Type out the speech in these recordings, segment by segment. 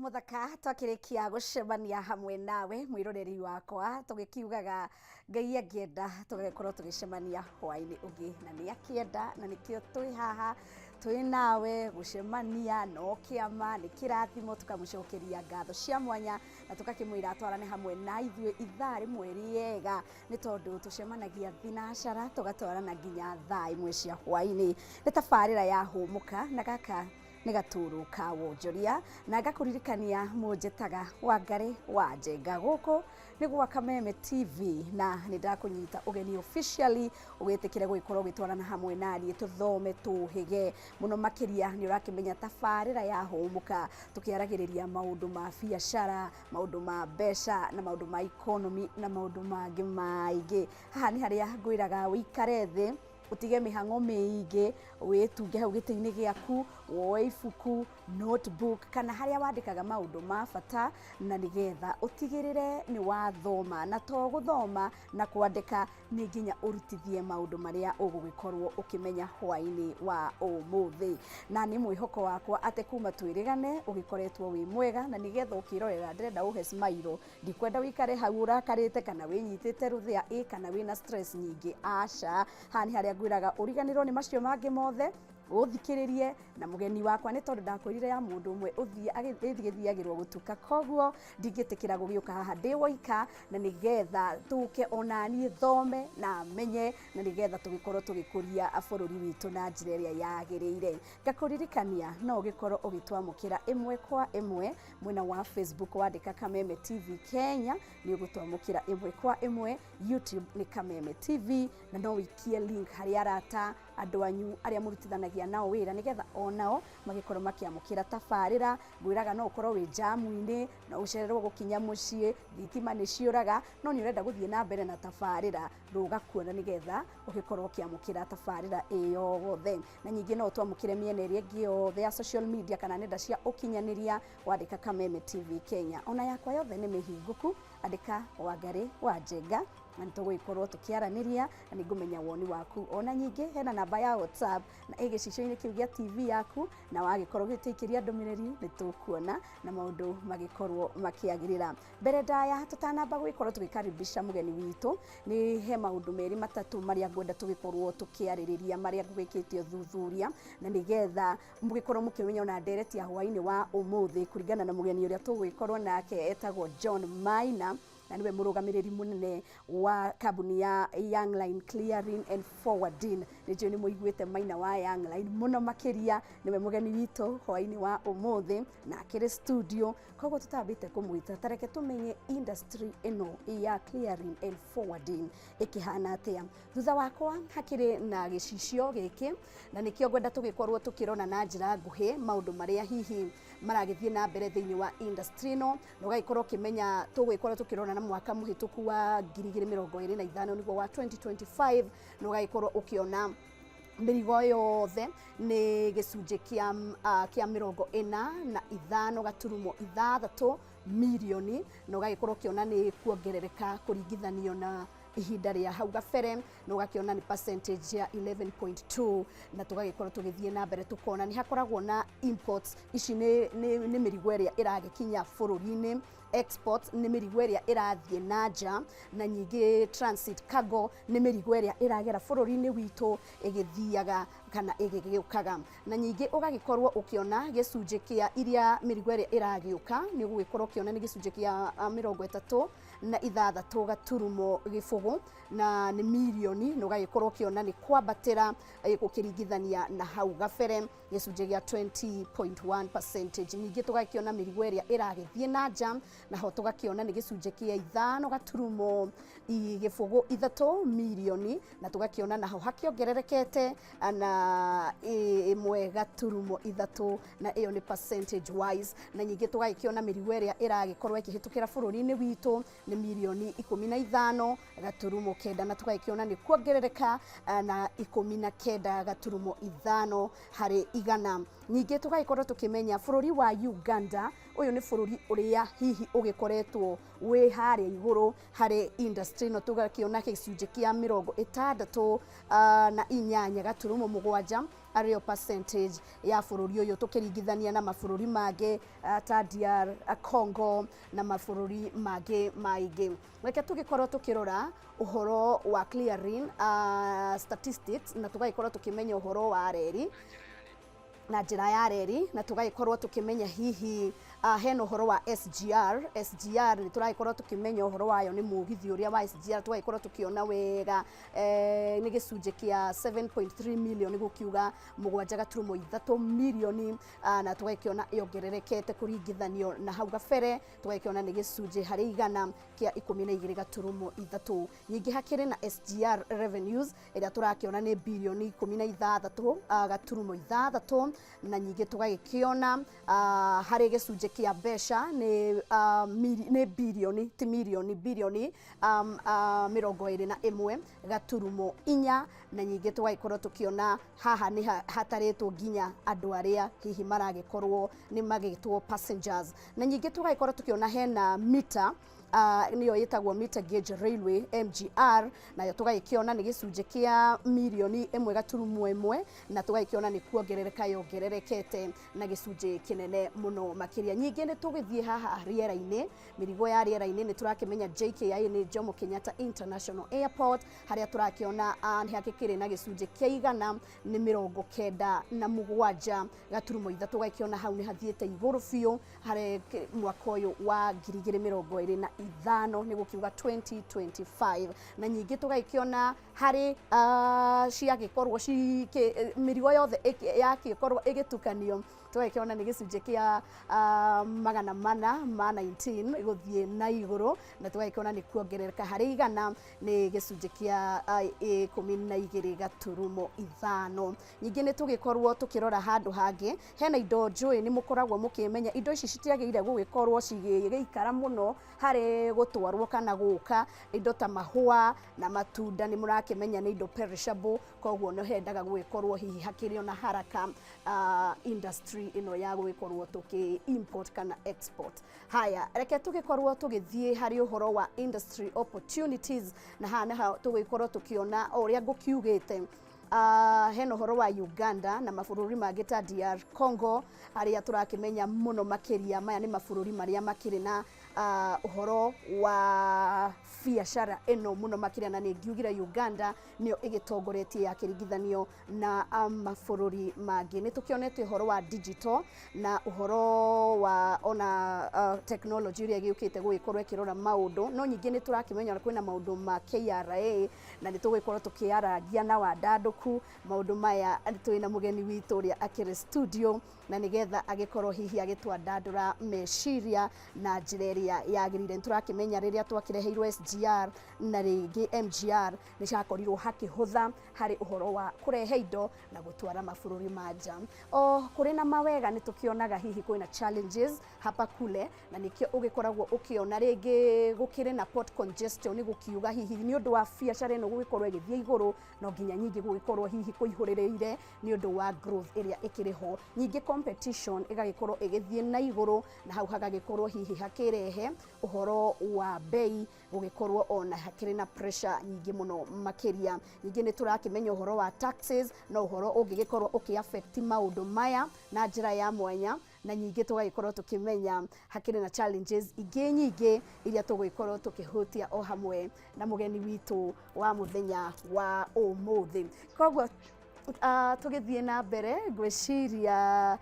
Mũthaka twakĩrĩkia gũcemania hamwe nawe mwĩroreri wakwa, tũgĩkiugaga Ngai angĩenda tũgagĩkorwo tũgĩcemania hwaĩ-inĩ ũngĩ, na nĩ akĩenda, na nĩkĩo twĩ haha twĩ nawe gũcemania no kĩama nĩ kĩrathimo. Tũkamũcokeria ngatho cia mwanya na tũgakĩmwĩra atwarane hamwe na ithuĩ ithaa rĩmwe rĩega, nĩ tondũ tũcemanagia thinacara tũgatwarana nginya thaa 1 cia hwaĩ-inĩ. Nĩ tabarĩra ya Hũmũka, na gaka nĩ gatũrũ ka wonjoria, na ngakũririkania mũnjĩtaga Wangarĩ wa Njenga. Gũkũ nĩ gwa Kameme TV, na nĩ ndakũnyita ũgeni officially ũgĩtĩkĩre gũgĩkorwo ũgĩtwarana hamwe na niĩ tũthome tũhĩge mũno makĩria. Nĩ ũrakĩmenya tabarĩra ya Hũmũka tũkĩaragĩrĩria maũndũ ma biacara, maũndũ ma mbeca na maũndũ ma economy na maũndũ mangĩ maingĩ. Haha nĩ harĩa ngwĩraga ũikare thĩ, ũtige mĩhang'o mĩingĩ, wĩtunge hau gĩtĩ-inĩ gĩaku, woe ibuku, notebook kana harĩa wandĩkaga maũndũ ma bata, na nĩgetha ũtigĩrĩre nĩ wathoma, na to gũthoma na kwandĩka, nĩ nginya ũrutithie maũndũ marĩa ũgũgĩkorwo ũkĩmenya hwaĩ-inĩ wa ũmũthĩ. Na nĩ mwĩhoko wakwa atĩ kuma twĩrĩgane ũgĩkoretwo wĩ mwega, na nĩgetha ũkĩrorera ndĩrenda ũhe smile. Ndikwenda wĩikare hau ũrakarĩte kana wĩnyitĩte rũthĩa ĩ kana wĩna stress nyingĩ, aca. Haha nĩ harĩa ngwĩraga ũriganĩrwo nĩ macio mangĩ mothe, ũthikĩrĩrie na mũgeni wakwa, nĩ tondũ ndakwĩrire ya mũndũ ũmwe ũthiĩ ĩgĩthiagĩrwo gũtuka, koguo ndingĩtĩkĩra gũgĩũka haha ndĩ woika, na nĩgetha tũke onaniĩ thome na menye, na nĩgetha tũgĩkorwo tũgĩkũria bũrũri witũ na njĩra ĩrĩa yagĩrĩire. Ngakũririkania no ũgĩkorwo ũgĩtwamũkĩra ĩmwe kwa ĩmwe mwena wa Facebook, wandĩka Kameme TV Kenya nĩ ũgũtwamũkĩra ĩmwe kwa ĩmwe. YouTube nĩ Kameme TV, na no wĩikie link harĩ arata, andũ anyu arĩa mũrutithanagia nao wĩra, nĩgetha onao magĩkorwo makĩamũkĩra tabarĩra. Ngwĩraga no ũkorwo wĩ jamu-inĩ, no ũcererwo gũkinya mũciĩ, thitima nĩ ciũraga, no nĩ ũrenda gũthiĩ na mbere na tabarĩra, rũga kuona nĩgetha ũgĩkorwo ũkĩamũkĩra tabarĩra ĩ yothe. Na nyingĩ no ũtwamũkĩre mĩena ĩrĩa ĩngĩ yothe ya social media kana nenda cia ũkinyanĩria, wandĩka Kameme TV Kenya. Ona yakwa yothe nĩ mĩhingũku, andĩka Wangarĩ wa Njenga na nĩ tũgũgĩkorwo tũkĩaranĩria na nĩ ngũmenya woni waku. Ona nyingĩ hena namba ya WhatsApp na ĩ gĩcicio-inĩ kĩu gĩa TV yaku, na wagĩkorwo ũgĩtũikĩria ndũmĩrĩri nĩ tũkuona na maũndũ magĩkorwo makĩagĩrĩra. Mbere ndaya tũtanamba gũgĩkorwo tũgĩkaribisha mũgeni witũ, nĩ he maũndũ merĩ matatũ marĩa ngwenda tũgĩkorwo tũkĩarĩrĩria, marĩa ngũgĩkĩte ũthuthuria, na nĩgetha mũgĩkorwo mũkĩmenya ona ndereti ya hwaĩ-inĩ wa ũmũthĩ kũringana na mũgeni ũrĩa tũgũgĩkorwo nake etagwo John Maina, na nĩwe mũrũgamĩrĩri mũnene wa kambuni ya Young Line Clearing and Forwarding. Nĩ njũĩ nĩ mũiguĩte Maina wa Young Line mũno makĩria, nĩwe mũgeni witũ hwaĩ-inĩ wa ũmũthĩ na akĩrĩ studio. Koguo tũtambĩte kũmwĩta, tareke tũmenye industry ĩno ya clearing and forwarding ĩkĩhana atĩa. Thutha wakwa hakĩrĩ na gĩcicio gĩkĩ, na nĩkĩo ngwenda tũgĩkorwo tũkĩrona na njĩra nguhĩ maũndũ marĩa hihi maragĩthiĩ na mbere thĩinĩ wa industry ĩno, na ũgagĩkorwo ũkĩmenya tũgũgĩkorwo tũkĩrona na mwaka mũhĩtũku wa 2025, nĩguo wa 2025, na ũgagĩkorwo ũkĩona mĩrigo yothe nĩ gĩcunjĩ kĩa 45.6 mirioni, na ũgagĩkorwo ũkĩona nĩ kuongerereka kũringithanio na ihinda rĩa hau gabere, na ũgakĩona nĩ percentage ya 11.2. Na tũgagĩkorwo tũgĩthiĩ na mbere tũkona nĩ hakoragwo na imports, ici nĩ mĩrigo ĩrĩa ĩragĩkinya bũrũri-inĩ, export nĩ mĩrigo ĩrĩa ĩrathiĩ na nja, na nyingĩ transit cargo nĩ mĩrigo ĩrĩa ĩragera bũrũri-inĩ witũ ĩgĩthiaga kana ĩgĩgĩũkaga. Na nyingĩ ũgagĩkorwo ũkĩona gĩcunjĩ kĩa iria mĩrigo ĩrĩa ĩragĩũka, nĩ ũgũgĩkorwo ũkĩona nĩ gĩcunjĩ kĩa 36.0 na nĩ mirioni, na ũgagĩkorwo ũkĩona nĩ kwambatĩra ũkĩringithania na hau gabere, gĩcunjĩ gĩa 20.1 percentage. Ningĩ tũgakĩona mĩrigo ĩrĩa ĩragĩthiĩ na nja, naho tũgakĩona nĩ gĩcunjĩ kĩa 5.03 mirioni, na tũgakĩona naho hakĩongererekete na 1.3, na ĩyo nĩ percentage wise. Na nyingĩ tũgagĩkĩona mĩrigo ĩrĩa ĩragĩkorwo ĩkĩhĩtũkĩra bũrũri-inĩ witũ nĩ mirioni 15.9, na tũgagĩkĩona nĩ kuongerereka na 19.5 harĩ igana. Ningĩ tũgagĩkorwo tũkĩmenya bũrũri wa Uganda, ũyũ nĩ bũrũri ũrĩa hihi ũgĩkoretwo wĩ harĩa igũrũ harĩ industry ĩno, tũgakĩona gĩcunjĩ kĩa 68.7 arĩo percentage ya bũrũri ũyũ, tũkĩringithania na mabũrũri mangĩ ta DR Congo na mabũrũri mangĩ maingĩ. Reke tũgĩkorwo tũkĩrora ũhoro wa clearing statistics, na tũgagĩkorwo tũkĩmenya ũhoro wa reri na njĩra ya reri, na tũgagĩkorwo tũkĩmenya hihi hena ũhoro wa SGR. SGR nĩ tũragĩkorwo tũkĩmenya ũhoro wayo, nĩ mũgithi ũrĩa wa SGR, tũgagĩkorwo tũkĩona wega nĩ gĩcunjĩ kĩa 7.3 million, gũkiuga 7.3 mirioni, na tũgakĩona yongererekete kũringithanio na hau gabere, tũgakĩona nĩ gĩcunjĩ harĩ igana kĩa 12.3. Ningĩ hakĩrĩ na SGR revenues ĩrĩa tũrakĩona nĩ birioni 16.6, na ningĩ tũgagĩkĩona harĩ gĩcunjĩ kĩa mbeca nĩ birioni, ti mirioni, birioni 21.4, na ningĩ tũgagĩkorwo tũkĩona haha nĩ hatarĩtwo nginya andũ arĩa hihi maragĩkorwo nĩ magĩtwo passengers. Na ningĩ tũgagĩkorwo tũkĩona hena mita, nĩyo ĩtagwo meter gauge railway, MGR, nayo tũgagĩkĩona nĩ gĩcunjĩ kĩa mirioni 1.1, na tũgagĩkĩona nĩ kuongerereka yongererekete na gĩcunjĩ kĩnene mũno makĩria. Ningĩ nĩ tũgĩthiĩ haha rĩera-inĩ, mĩrigo ya rĩera-inĩ, nĩ tũrakĩmenya JKIA nĩ Jomo Kenyatta International Airport, harĩa tũrakĩona nĩ hakĩkĩrĩ na gĩcunjĩ kĩa igana nĩ 97.3, gakĩona hau nĩ hathiĩte igũrũ biũ harĩ mwaka ũyũ wa 2025, nĩ gũkiuga 2025. Na ningĩ tũgagĩkĩona harĩ ciagĩkorwo mĩrigo yothe yakĩkorwo ĩgĩtukanio, tũgagĩkĩona nĩ gĩcunjĩ kĩa 419 gũthiĩ na igũrũ, na tũgagĩkĩona nĩ kuongerereka harĩ igana nĩ gĩcunjĩ kĩa 12.5. Ningĩ nĩ tũgĩkorwo tũkĩrora handũ hangĩ hena indo njũĩ, nĩ mũkoragwo mũkĩmenya indo ici citiagĩrĩire gũgĩkorwo cigĩgĩikara mũno harĩ gũtwarwo kana gũka, indo ta mahũa na matunda, nĩ mũrakĩmenya nĩ indo perishable, koguo nĩ hendaga gũgĩkorwo hihi hakĩrĩ ona haraka industry ĩno ya gũgĩkorwo tũkĩ import kana export. Haya, reke tũgĩkorwo tũgĩthiĩ harĩ ũhoro wa industry opportunities, na haha nĩho tũgĩkorwo tũkĩona o ũrĩa ngũkiugĩte, hena ũhoro wa Uganda na mabũrũri mangĩ ta DR Congo, arĩa tũrakĩmenya mũno makĩria. Maya nĩ mabũrũri marĩa makĩrĩ na ũhoro wa biacara ĩno mũno makĩria, na nĩ ngiugire Uganda nĩyo ĩgĩtongoretie yakĩringithanio na mabũrũri mangĩ. Nĩ tũkĩonete ũhoro wa digital na ũhoro wa ona technology ĩrĩa ĩgĩũkĩte gũgĩkorwo ĩkĩrora maũndũ, no ningĩ nĩ tũrakĩmenya kwĩna maũndũ ma KRA, na nĩ tũgũgĩkorwo tũkĩarangia na wandandũku maũndũ maya twĩna mũgeni witũ ũrĩa akĩrĩ studio, na nĩgetha agĩkorwo hihi agĩtwandandũra meciria na njĩra ĩrĩa yagĩrĩire. Nĩ tũrakĩmenya rĩrĩa twakĩreheirwo SGR na rĩngĩ MGR, nĩ cakorirwo hakĩhũtha harĩ ũhoro wa kũrehe indo na gũtwara mabũrũri ma nja. O kũrĩ na mawega, nĩ tũkĩonaga hihi kwĩna challenges hapa kule, na nĩkĩo ũgĩkoragwo ũkĩona rĩngĩ gũkĩrĩ na port congestion, nĩ gũkiuga hihi nĩ ũndũ wa biacara ĩno gũgĩkorwo ĩgĩthiĩ igũrũ, no nginya nyingĩ gũgĩkorwo hihi kũihũrĩrĩire nĩ ũndũ wa growth ĩrĩa ĩkĩrĩ ho. Ningĩ competition ĩgagĩkorwo ĩgĩthiĩ na igũrũ, na hau hagagĩkorwo hihi hakĩrehe ũhoro wa bei gũgĩkorwo ona hakĩrĩ na pressure nyingĩ mũno makĩria. Ningĩ nĩ tũrakĩmenya ũhoro wa taxes na ũhoro ũngĩgĩkorwo ũkĩ affect maũndũ maya na njĩra ya mwanya, na ningĩ tũgagĩkorwo tũkĩmenya hakĩrĩ na challenges ingĩ nyingĩ iria tũgũgĩkorwo tũkĩhutia o hamwe na mũgeni witũ wa mũthenya wa ũmũthĩ. Koguo tũgĩthiĩ na mbere, ngwĩciria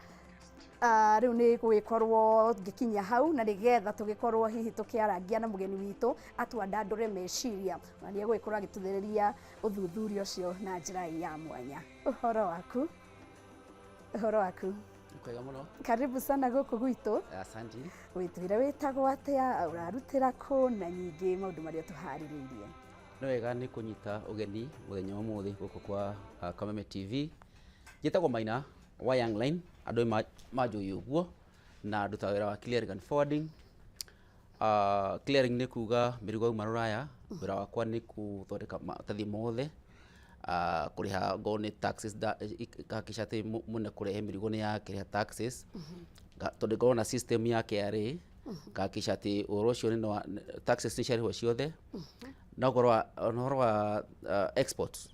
rĩu nĩ gũgĩkorwo ngĩkinyia hau, na nĩgetha tũgĩkorwo hihi tũkĩarangia na mũgeni witũ atwandandũre meciria, na nĩ egũgĩkorwo agĩtũthereria ũthuthuria ũcio na njĩra ya mwanya. Ũhoro waku, ũhoro waku? Kwega mũno. Karibu sana gũkũ gwitũ. Asante. Wĩtwĩre wĩtagwo atĩa, ũrarutĩra kũ, na nyingĩ maũndũ marĩa tũharĩrĩirie. Nĩ wega nĩ kũnyita ũgeni mũthenya wa ũmũthĩ gũkũ kwa Kameme TV. Njĩtagwo Maina wa Young Line, andũ manjũĩ ũguo, na ndutaga wĩra wa clearing and forwarding. Clearing nĩ kuga mĩrigo yauma rũraya, wĩra wakwa nĩ gũthondeka maratathi mothe. Kũrĩha ngorwo nĩ taxes, ngahakikisha atĩ mũne kũrehe mĩrigo nĩ yakĩrĩha taxes. Tondũ ngorwo na system ya KRA, ngahakikisha atĩ ũhoro ũcio taxes nĩ ciarĩhwo ciothe. Na ũhoro wa ona ũhoro wa export,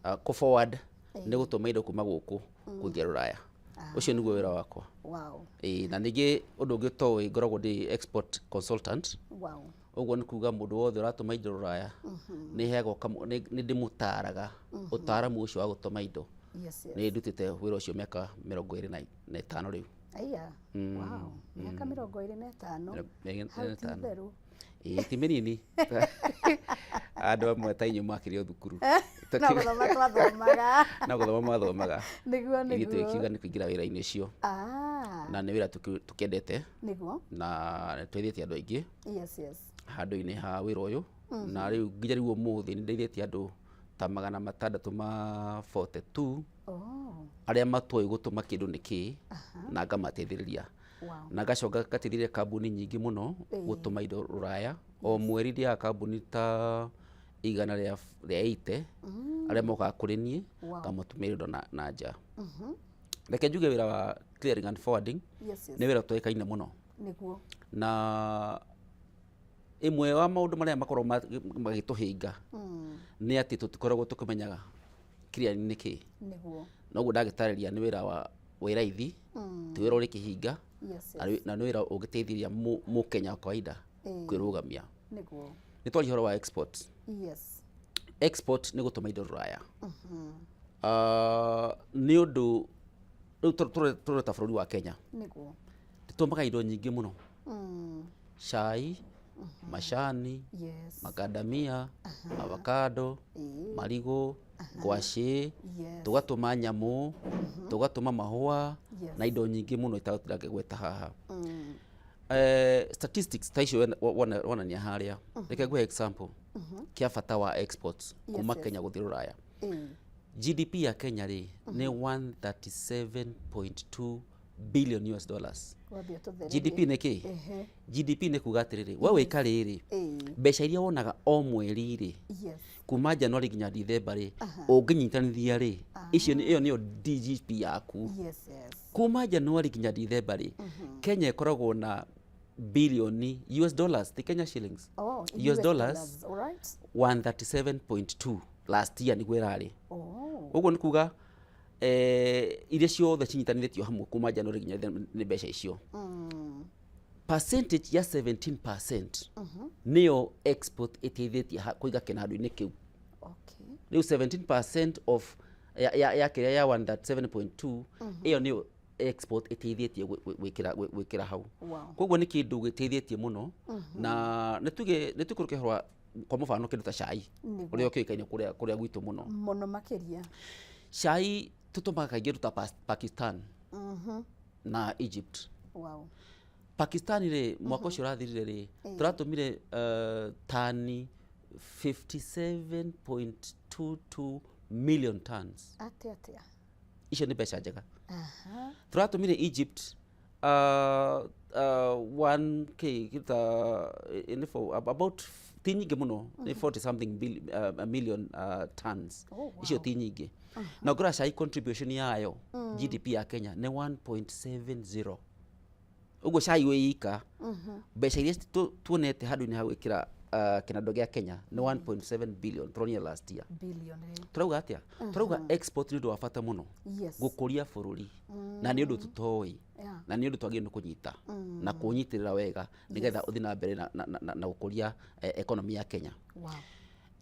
kũ forward nĩ gũtũma indo kuma gũkũ gũthiĩ rũraya. Ũcio nĩguo wĩra wakwa. Ĩĩ, na ningĩ ũndũ ũngĩ ũtoĩ, ngoragwo ndĩ export consultant. Ũguo nĩ kuga mũndũ wothe ũratũma indo rũraya nĩ heagwo nĩ ndĩmũtaraga ũtaaramu ũcio wa gũtũma indo. Nĩ ndutĩte wĩra ũcio mĩaka 25 rĩu. Aya, wow, mĩaka 25. Mĩaka Hau ti 25. itherũ. Ĩĩ, ti mĩnini. Andũ amwe ta inyuĩ makĩrĩ o thukuru. No gũthoma twathomaga. No gũthoma mwathomaga. Nĩguo. Ithuĩ tũgĩkiuga Nĩguo. nĩ kũingĩra wĩra-inĩ ũcio. Na nĩ wĩra tũkĩendete. Na nĩ tũteithĩtie andũ aingĩ yes yes handũ-inĩ ha wĩra ũyũ, na rĩu nginya rĩu ũmũthĩ nĩ ndeithĩtie andũ ta 642 arĩa matoĩ gũtũma kĩndũ nĩ kĩĩ, na ngamateithĩrĩria, na ngacoka ngateithĩrĩria kambuni nyingĩ mũno gũtũma indo rũraya. O mweri ndĩaga kambuni ta 180 arĩa mokaga kũrĩ niĩ, ngamatũmĩra indo na nja. Reke njuge wĩra wa clearing and forwarding nĩ wĩra ũtoĩkaine mũno. Na ĩmwe wa maũndũ marĩa makoragwo magĩtũhĩnga nĩ atĩ tũtikoragwo tũkĩmenyaga clearing nĩ kĩĩ. Noguo ndagĩtarĩria, nĩ wĩra wa wĩ raithi, ti wĩra ũrĩ kĩhinga, na nĩ wĩra ũngĩteithĩrĩria mũkenya wa kawaida kwĩrũgamia. Nĩ twaria ũhoro wa export. Export nĩ gũtũma indo rũraya. Nĩ ũndũ rĩu tũrore ta bũrũri wa Kenya, tũtũmaga indo nyingĩ mũno: cai, macani, makandamia, avocado, marigũ, ngwacĩ, tũgatũma nyamũ, tũgatũma mahũa, na indo nyingĩ mũno itangĩgweta haha. Statistics ta icio wonania harĩa, reke nguhe example kĩa bata wa exports kuma Kenya gũthiĩ rũraya. GDP ya Kenya rĩ, nĩ 137.2 billion US dollars. Wambia tũthererie. GDP nĩ kĩ? GDP nĩ kuga atĩrĩrĩ, we wĩka rĩrĩ, mbeca iria wonaga o mweri rĩ, kuma January nginya Dithemba rĩ, ũngĩnyitanithia rĩ, icio ĩyo nĩyo GDP yaku. Kuma January nginya Dithemba rĩ, Kenya ĩkoragwo na bilioni US dollars, ti Kenya shillings. Oh, in US dollars. All right. 137.2 last year nĩguo ĩrarĩ. Ũguo nĩ kuga iria ciothe cinyitanithĩtio hamwe kuma January nginya Dithemba nĩ mbeca icio. Percentage ya 17% nĩyo export ĩteithĩtie kũiga kĩnandũ-inĩ kĩu. Rĩu 17% of ya kĩrĩa ya 137.2, ĩyo nĩyo export ĩteithĩtie gwĩkĩra hau. Koguo nĩ kĩndũ gĩteithĩtie mũno, na nĩ tuge nĩ tũkũrũke ũhoro wa, kwa mũbano, kĩndũ ta cai, ũrĩa ũkĩũĩkaine kũrĩa gwitũ mũno. Mũno makĩria. Cai tũtũmaga kaingĩ ta Pakistan na Egypt. Pakistan rĩ, mwaka ũcio ũrathirire rĩ, tũratũmire tani 57.22 million tons. Atĩ atĩa? Icio nĩ mbeca njega. Tũratũmire Egypt 1K kita nĩ for about, ti nyingĩ mũno, nĩ 40 something million tons. Icio ti nyingĩ. Na ũngĩrora cai, contribution yayo GDP ya Kenya nĩ 1.70. Ũguo cai wĩ ika, mbeca iria tuonete handũ-inĩ ha gwĩkĩra kĩnandũ gĩa Kenya nĩ 1.7 billion tũronire last year. Billion rĩ. Tũrauga atĩa? Tũrauga export nĩ ũndũ wa bata mũno gũkũria bũrũri, na nĩ ũndũ tũtoĩ, na nĩ ũndũ twagĩrĩirwo nĩ kũnyita na kũnyitĩrĩra wega nĩgetha ũthiĩ na mbere na gũkũria economy ya Kenya.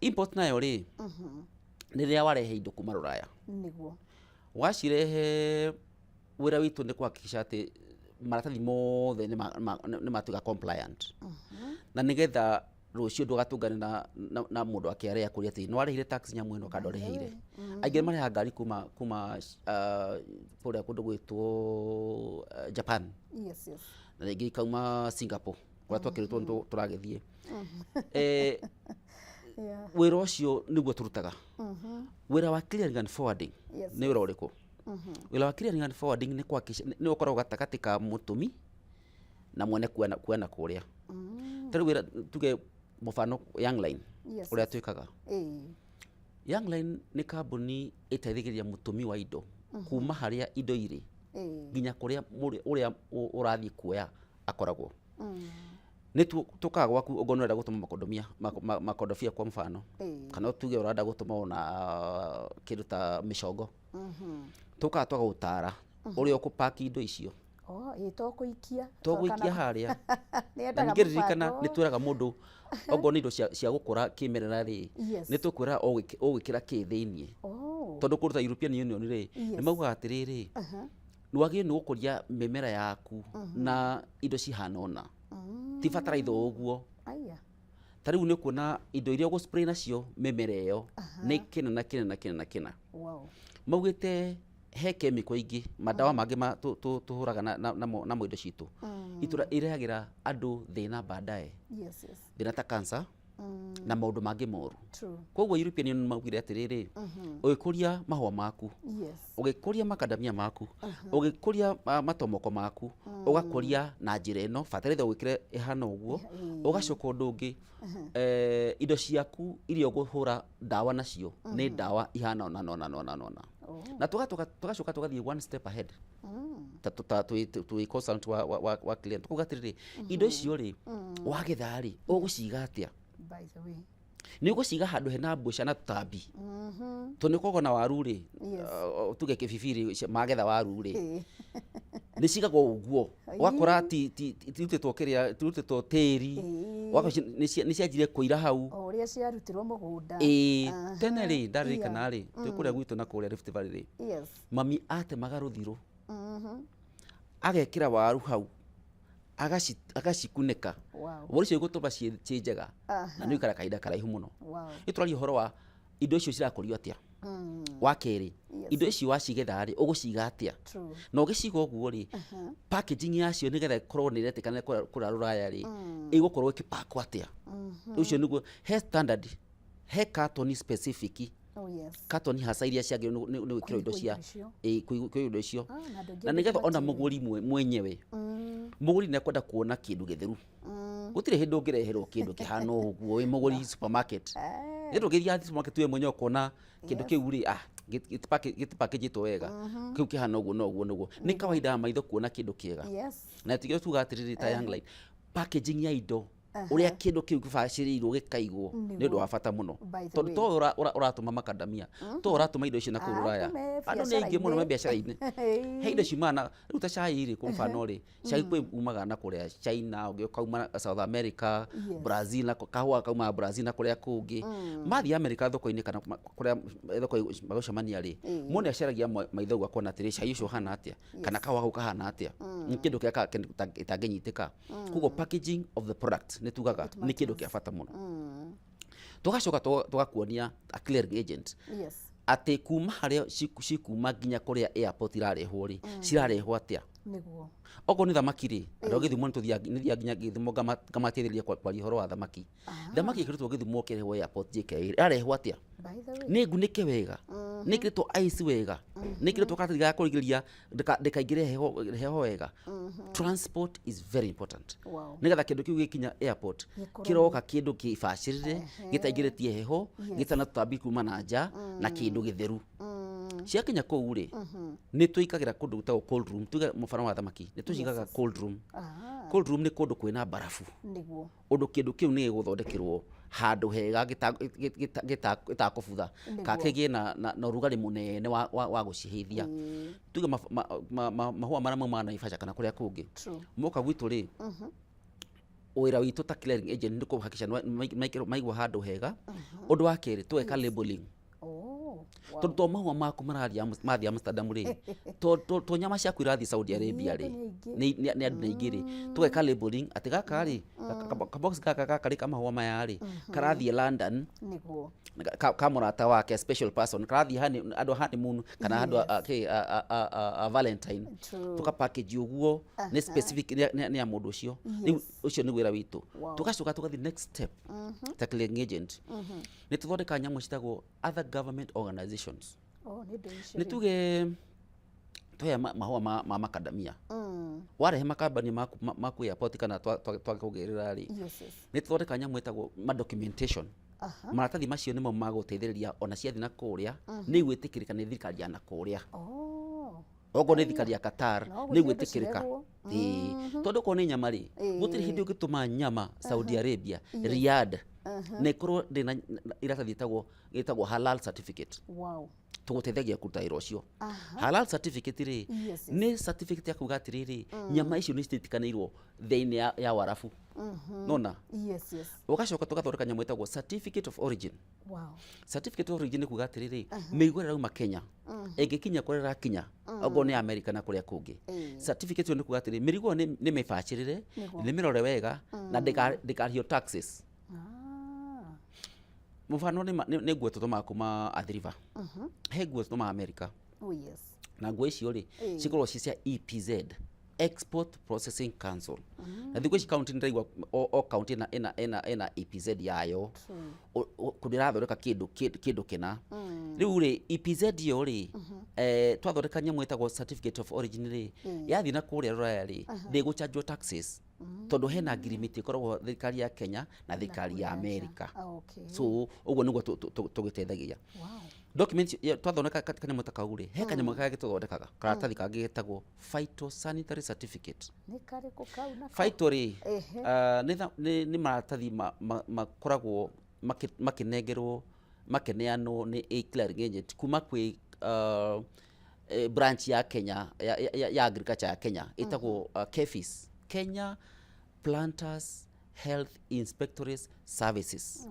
Import nayo rĩ, nĩ rĩrĩa warehe indo kuma rũraya. Wacirehe, wĩra witũ nĩ kuhakikisha atĩ maratathi mothe nĩ matuĩka compliant, na nĩgetha rũciũ ndũgatũngane na mũndũ wa KRA akũria atĩ nĩ warĩhire tax nyamũ ĩno kana ndwarĩhĩire. Aingĩ marehaga ngari kuma kũrĩa kũndũ gwĩtwo Japan, na rĩngĩ ikauma Singapore kũrĩa twakĩrĩtwo nĩ tũragĩthiĩ. Wĩra ũcio nĩguo tũrutaga. Wĩra wa clearing and forwarding nĩ wĩra ũrĩkũ? Wĩra wa clearing and forwarding nĩ kuhakikisha nĩ ũkoragwo gatagatĩ ka mũtũmi na mwene kuona kũrĩa. Ta rĩu wĩra, tuge mũbano, Young Line, ũrĩa twĩkaga, Youngline nĩ kambuni ĩteithagĩrĩria mũtũmi wa indo kuma harĩa indo irĩ nginya kũrĩa ũrĩa ũrathiĩ kuoya akoragwo. Nĩ tũkaga gwaku ũngorwo nĩ ũrenda gũtũma makondomia makondobia kwa mfano, kana tuge ũrenda gũtũma ona kĩndũ ta mĩcongo, tũkaga twagagũtara ũrĩa ũkũpaki indo icio. Oh, ĩ to kũikia. To gũikia harĩa. Nĩ Na endaga ningĩ ririkana mũbango. nĩ twĩraga mũndũ okorwo nĩ indo cia gũkũra kĩmerera rĩ, nĩ tũkwĩra ũgwĩkĩra kĩ thĩiniĩ. Tondũ kũndũ ta European Union rĩ, nĩ maugaga atĩrĩrĩ, nĩ wagĩrĩirwo nĩ gũkũria mĩmera yaku na indo cihana ũna, ti bataraitha o ũguo. Aya. Ta rĩu nĩ ũkuona indo iria ũgũ spray nacio mĩmera ĩyo nĩ kĩna na kĩna na kĩna na kĩna. Maugĩte he chemical ingĩ, madawa mangĩ tũhũraga namo indo citũ, itũra irehagĩra andũ thĩna baadaye. Thĩna ta cancer na maũndũ mangĩ moru. Koguo European Union maugire atĩrĩrĩ, ũgĩkũria mahũa maku, ũgĩkũria makadamia maku, ũgĩkũria matomoko maku, ũgakũria na njĩra ĩno, bataraitha ũgĩkĩre ĩhana ũguo, ũgacoka ũndũ ũngĩ, indo ciaku iria ũkũhũra ndawa nacio nĩ ndawa ihana ũna na ũna na ũna na ũna. Na tũgacoka tũgathiĩ one step ahead. Ta twĩ consultant wa client. Tukuga atĩrĩrĩ, indo icio rĩ, wagetha rĩ, ũgũciga atĩa? By the way. Nĩ ũgũciga handũ hena mbũca na tũtambi. Tondũ nĩ ũkoragwo na waru rĩ, tuge kĩbibiri magetha waru rĩ, nĩ cigagwo ũguo. Ũgakora tirutĩtwo kĩrĩa, tirutĩtwo tĩri. Ũgakora nĩ cianjire kũira hau. O ũrĩa ciarutirwo mũgũnda. Tene rĩ, ndaririkana rĩ, twĩ kũrĩa gwitũ na kũrĩa Rift Valley rĩ, mami atemaga rũthirũ. Agekĩra waru hau, agacikunĩka. Waru icio igũtũma ciĩ njega, na nĩ ũikara kahinda karaihu mũno. Nĩ tũraria ũhoro wa indo icio cirakũrio atĩa. Wa kerĩ, indo icio wacigetha rĩ, ũgũciga atĩa? Na ũgĩciga ũguo rĩ, packaging yacio nĩgetha ĩkorwo nĩ ĩretĩkana kũrĩa Rũraya rĩ, ĩgũkorwo ĩkĩpakwo atĩa? Ũcio nĩguo, he standard, he carton specific. Oh, yes. Carton hasa iria ciagĩrĩirwo nĩ gwĩkĩrwo indo cia, Kũigwo indo icio. Kũigwo indo icio. Na andũ aingĩ Na nĩgetha ona matiũĩ. mũgũri mwenyewe, mũgũri nĩ ekwenda kuona kĩndũ gĩtheru. Gũtirĩ hĩndĩ ũngĩreherwo kĩndũ kĩhana ũguo wĩ mũgũri supermarket. Nĩ ndũngĩthiĩ supermarket we mwenyewe ũkona kĩndũ kĩu rĩ, gĩtipakĩnjĩtwo wega. Kĩu kĩhana ũguo na ũguo na ũguo. Nĩ kawaida ya maitho kuona kĩndũ kĩega. Na tigĩrĩra tuga atĩrĩrĩ ta Youngline, packaging ya indo, ũrĩa kĩndũ kĩu kĩbacĩrĩirwo gĩkaigwo nĩ ũndũ wa bata mũno. By the Tondũ way. to ũratũma makadamia, to ũratũma indo icio na kũu Rũraya. Andũ me Andũ nĩ aingĩ mũno me biacara-inĩ. biacara-inĩ. He indo ciumaga na, rĩu ta cai rĩ, kwa mfano rĩ, cai kwĩ umaga na kũrĩa China, ũngĩ ũkauma South America, Brazil, na kahũa kaumaga Brazil na kũrĩa kũngĩ. Mathiĩ America thoko-inĩ kana kũrĩa thoko magũcemania rĩ, mũndũ nĩ acaragia maitho ũguo akona atĩrĩ, cai ũcio ũhana atĩa, kana kahũa kau kahana atĩa. Nĩ kĩndũ kĩrĩa gĩtangĩnyitĩka. Koguo packaging of the product nĩ tugaga nĩ kĩndũ kĩa bata mũno. Tũgacoka tũgakuonia a clearing agent. Atĩ kuma harĩa cikuma nginya kũrĩa airport irarehwo rĩ, cirarehwo atĩa? Okorwo nĩ thamaki rĩ, andũ a Gĩthumo nĩ tũthiaga, nĩ thiaga nginya Gĩthumo ngamateithĩrĩria kwaria ũhoro wa thamaki. Thamaki ĩkĩrĩtwo Gĩthumo ĩkĩrehwo airport JKIA, ĩrarehwo atĩa? By the way. Nĩ ngunĩke wega, nĩ ĩkĩrĩtwo ice wega, nĩ ĩkĩrĩtwo karatathi ga kũrigĩrĩria ndĩkaingĩre heho wega. Transport is very important. Nĩgetha kĩndũ kĩu gĩkinya airport, Gĩkorwo kĩroka kĩndũ kĩbacĩrĩre, gĩtaingĩrĩtie heho, gĩtana tũtambi kuma na nja, na kĩndũ gĩtheru. Ciakinya kũu rĩ, nĩ tũikagĩra kũndũ gwĩtagwo cold room. Tuge mũbano wa thamaki, nĩ tũcigaga cold room. Cold room nĩ kũndũ kwĩna mbarabu. Ũndũ kĩndũ kĩu nĩ gĩgũthondekerwo handũ hega gĩtakũbutha, kana kĩgĩe na ũrugarĩ mũnene wa gũcihĩithia. Tuge mahũa marĩa maumaga Naivasha kana kũrĩa kũngĩ. Moka gwitũ rĩ, wĩra witũ ta clearing agent nĩ kũhakikisha maigwo handũ hega. Ũndũ wa kerĩ, tũgeka labeling. Tondũ to mahũa maku marathiĩ mathiĩ Amsterdam rĩ, to nyama ciaku irathiĩ Saudi Arabia rĩ, nĩ andũ aingĩ rĩ, tũgeka labeling atĩ gaka rĩ, ka box gaka gaka rĩ ka mahũa maya rĩ, karathiĩ London, ka mũrata wake, special person, karathiĩ andũ a honeymoon kana andũ a Valentine. Tũka package ũguo, nĩ specific nĩ ya mũndũ ũcio. Rĩu ũcio nĩ wĩra witũ. Tũgacoka tũgathiĩ next step ta clearing agent. Nĩ tũthondekaga nyamũ citagwo other government organizations. Oh, nĩ ndũ icio Nĩ rĩ. tuge twoya mahũa ma makadamia. Warehe makambani maku airport kana twakũgĩrĩra rĩ, nĩ tũthondekaga nyamũ ĩtagwo ma documentation. Maratathi macio nĩmo magũteithĩrĩria ona ciathiĩ na kũrĩa nĩ igwĩtĩkĩrĩka nĩ thirikari ya na kũrĩa. Okorwo nĩ thirikari ya Qatar, No nĩ gũtirĩ ũndũ igwĩtĩkĩrĩka. cirehwo. Ĩĩ, tondũ okorwo nĩ nyama rĩ, gũtirĩ hĩndĩ ũngĩtũma nyama Saudi Arabia, Riyadh, na ĩkorwo ndĩna iratathi ĩtagwo halal certificate. Tũgũteithagia kũruta wĩra ũcio. Halal certificate rĩ, nĩ certificate ya kuga atĩrĩrĩ, nyama icio nĩ citiĩtĩkanĩirwo thĩinĩ ya Warabu, nona. Ũgacoka tũgathondeka nyamũ ĩtagwo certificate of origin. Certificate of origin nĩ kuga atĩrĩrĩ, mĩrigo ĩrĩa ĩrauma Kenya ĩngĩkinya kũrĩa ĩrakinya, okorwo nĩ America na kũrĩa kũngĩ, certificate ĩyo nĩ kuga atĩrĩrĩ, mĩrigo ĩyo nĩ mĩbacĩrĩre, nĩ mĩrore wega na ndĩkarĩhio taxes. Mũbano nĩ nguo tũtũmaga kuma Athi River, he nguo tũtũmaga America. Na nguo icio rĩ, cikoragwo ci cia EPZ, Export Processing Council. Na thikũ ici kaunti nĩndĩraigua o kaunti ĩna EPZ yayo. Kũndũ ĩrathondeka kĩndũ kĩna. Rĩu rĩ, EPZ ĩyo rĩ, twathondeka nyamũ ĩtagwo certificate of origin rĩ, yathiĩ na kũrĩa rũraya rĩ, ndĩgũchanjwo taxes, tondũ hena ngirimiti ĩkoragwo thirikari ya Kenya na thirikari ya America. So ũguo nĩguo tũgĩteithagia. Document twathondeka kanyamũ ta kau rĩ, he kanyamũ kangĩ tũthondekaga, karatathi kangĩ getagwo phytosanitary certificate. Nĩ karĩkũ kau nako? Phyto rĩ, nĩ maratathi makoragwo makĩnengerwo, makĩneanwo nĩ a clearing agent kuma kwĩ branch ya Kenya ya agriculture ya Kenya ĩtagwo KEPHIS, Kenya Planters Health Inspectorate Services.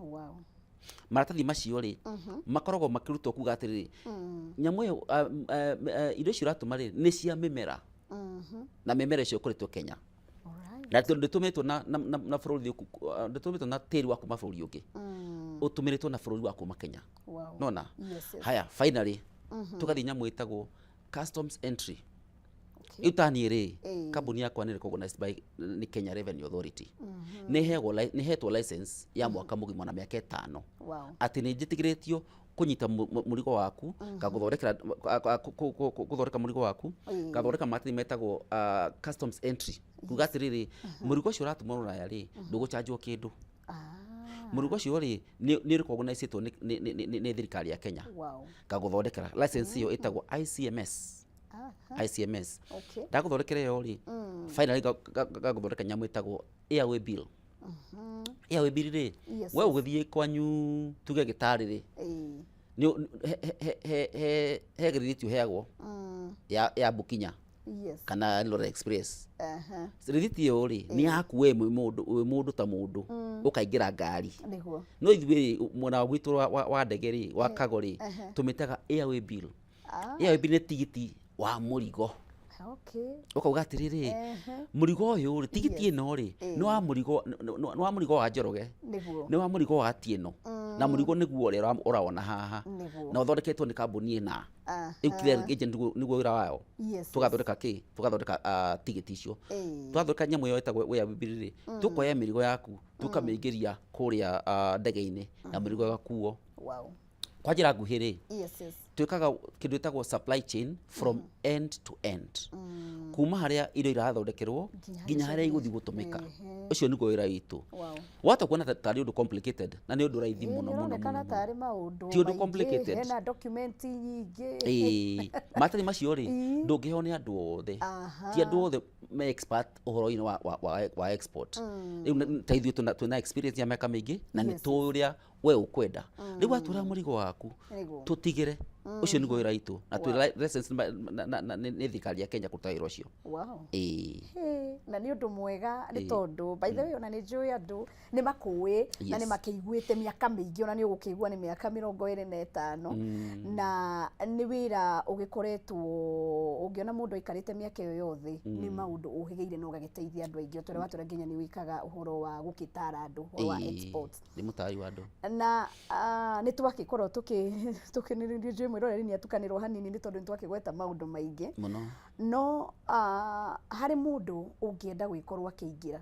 Maratathi macio rĩ, makoragwo makĩrutwo kuga atĩrĩrĩ, nyamũ ĩyo, indo icio ũratũma rĩ, nĩ cia mĩmera, na mĩmera ĩcio ĩkoretwo Kenya, na tondũ ndĩtũmĩtwo na bũrũri ndĩtũmĩtwo na tĩri wa kuma bũrũri ũngĩ, ũtũmĩrĩtwo na bũrũri wa kuma Kenya. Nona. Haya, finally tũgathiĩ nyamũ ĩtagwo customs entry. Rĩu ta niĩ rĩ, kambuni yakwa nĩ recognized by nĩ Kenya Revenue Authority, nĩ hetwo license ya mwaka mũgima na mĩaka 5, atĩ nĩ njĩtĩkĩrĩtio kũnyita mũrigo waku, ngagũthondekera gũthondeka mũrigo waku, ngathondeka maratathi metagwo customs entry, kuga atĩrĩrĩ, mũrigo ũcio ũratũmwo rũraya rĩ, ndũgũchanjwo kĩndũ. Mũrigo ũcio rĩ, nĩ recognizĩtwo nĩ thirikari ya Kenya. Ngagũthondekera license ĩyo ĩtagwo ICMS. ICMS. Ndagũthondekera ĩyo rĩ, finally ngagũthondeka nyamũ ĩtagwo airway bill. Airway bill rĩ, we ũgĩthiĩ kwanyu tuge gĩtarĩ rĩ, nĩ he rĩthiti ũheagwo ya Bukinya kana Lorry Express. Rĩthiti ĩyo rĩ, nĩ yaku we wĩ mũndũ ta mũndũ ũkaingĩra ngari. No ithuĩ mwena wa gwitũ wa ndege rĩ, wa cargo rĩ, tũmĩtaga airway bill. Airway bill nĩ tigiti wa mũrigo. Ũkauga atĩrĩrĩ, mũrigo ũyũ rĩ, tigiti ĩno rĩ, nĩ wa mũrigo wa Njoroge, nĩ wa mũrigo wa Atieno, na mũrigo nĩguo ũrĩa ũrawona haha, na ũthondeketwo nĩ kambuni ĩna. Rĩu clearing agent nĩguo wĩra wayo. Tũgathondeka kĩ, tũgathondeka tigiti icio. Twathondeka nyamũ ĩyo ĩtagwo airway bill rĩ, tũkoya mĩrigo yaku tũkamĩingĩria kũrĩa ndege-inĩ na mũrigo ũgakuo. Kwa njĩra nguhĩ rĩ, twĩkaga kĩndũ gĩtagwo supply chain from end to end, kuma harĩa indo irathondekerwo nginya harĩa igũthiĩ gũtũmĩka. Ũcio nĩguo wĩra witũ. Wata kuona tarĩ ũndũ complicated, na nĩ ũndũ raithi mũno mũno. Nĩũronekana Mũno. Tarĩ maũndũ Ti ũndũ maingĩ, complicated. Hena document nyingĩ. Ĩĩ, maratathi macio rĩ, ndũngĩheo nĩ andũ othe. Ti andũ othe me expert ũhoro-inĩ wa export. Rĩu ta ithuĩ twĩna experience ya mĩaka mĩingĩ na nĩ tũĩ ũrĩa we ũkwenda. Rĩu watwara mũrigo waku, tũtigĩre ũcio nĩguo wĩra witũ, na twĩ license nĩ thirikari ya Kenya kũruta wĩra ũcio. Ĩĩ. Hĩ, na nĩ ũndũ mwega nĩ tondũ by the way ona nĩ njũĩ andũ nĩ makũĩ na nĩ makĩiguĩte mĩaka mĩingĩ, ona nĩ ũgũkĩigua nĩ mĩaka 25, na nĩ wĩra ũgĩkoretwo ũngĩona mũndũ aikarĩte mĩaka ĩyo yothe, nĩ maũndũ ũhĩgĩire na ũgagĩteithia andũ aingĩ, o ta ũrĩa watwĩra nginya nĩ wĩkaga ũhoro wa gũgĩtara andũ ũhoro wa export. Nĩ mũtari wa andũ. Na nĩ twagĩkorwo tũkĩ nĩ njũĩ mwĩroreri nĩ atukanĩrwo hanini nĩ tondũ nĩ twakĩgweta maũndũ maingĩ mũno. No harĩ mũndũ ũngĩenda gwĩkorwo akĩingĩra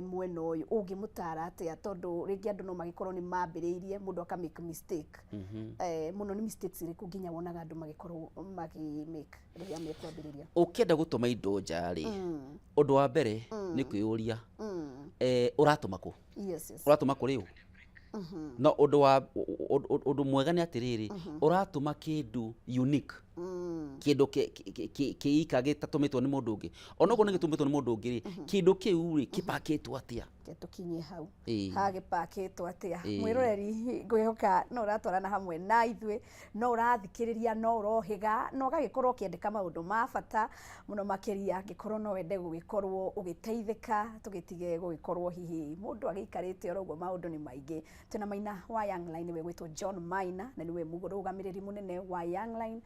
mwena ũyũ, ũngĩmũtara atĩa? Tondũ rĩngĩ andũ no magĩkorwo nĩ mambĩrĩirie, mũndũ aka make mistake mũno. Nĩ mistakes irĩkũ nginya wonaga andũ magĩkorwo magĩ make rĩrĩa mekwambĩrĩria? Ũkĩenda gũtũma indo nja rĩ, ũndũ wa mbere nĩ kwĩyũria, ũratũma kũ? Ũratũma kũrĩ ũ? No ũndũ wa ũndũ mwega nĩ atĩrĩrĩ, ũratũma kĩndũ unique, kĩndũ kĩika gĩtatũmĩtwo nĩ mũndũ ũngĩ, onokorwo nĩ gĩtũmĩtwo nĩ mũndũ ũngĩ rĩ, kĩndũ kĩu rĩ kĩpakĩtwo atĩa? Tũkinye hau. Hagĩpakĩtwo atĩa? Mwĩroreri, ngwĩhoka no ũratwarana hamwe na ithuĩ, no ũrathikĩrĩria, no ũrohĩga na ũgagĩkorwo ũkĩandĩka maũndũ ma bata mũno makĩria. Angĩkorwo no wende gũgĩkorwo ũgĩteithĩka, tũgĩtige gũgĩkorwo hihi mũndũ agĩikarĩte oro ũguo, maũndũ nĩ maingĩ. Twĩna Maina wa Young Line, nĩwe gwĩtwo John Maina, na nĩwe mũrũgamĩrĩri mũnene wa Young Line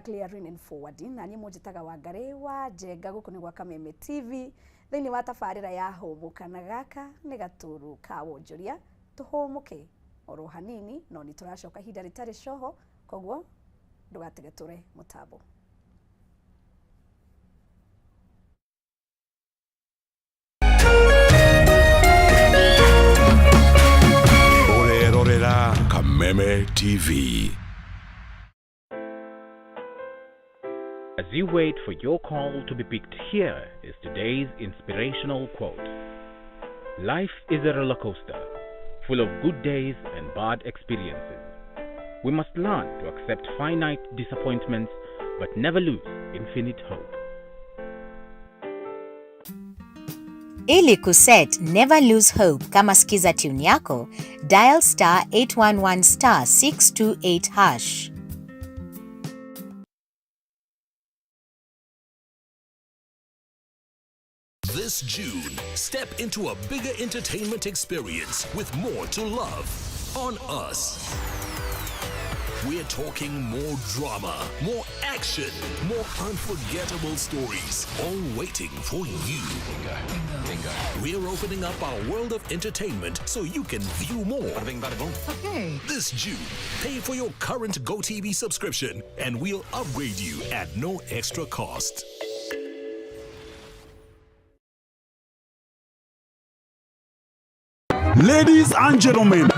Clearing and Forwarding, na niĩ mũnjĩtaga Wangarĩ wa Njenga. Gũkũ nĩ gwa Kameme TV thĩinĩ wa tabarĩra ya Hũmũka, na gaka nĩ gatũrũ ka wonjoria. Tũhũmũke oro hanini, no nĩ tũracoka ihinda rĩtarĩ coho, koguo ndũgatige tũre mũtambo. Ũrerorera Kameme TV. As you wait for your call to be picked, here is today's inspirational quote. Life is a roller coaster, full of good days and bad experiences. We must learn to accept finite disappointments, but never lose infinite hope. Ili kuset Never Lose Hope kama skiza tune yako, dial *811*628#. This June, step into a bigger entertainment experience with more to love on us. We're talking more drama, more action, more unforgettable stories, all waiting for you. We're opening up our world of entertainment so you can view more. Okay. This June, pay for your current GoTV subscription and we'll upgrade you at no extra cost. Ladies and gentlemen,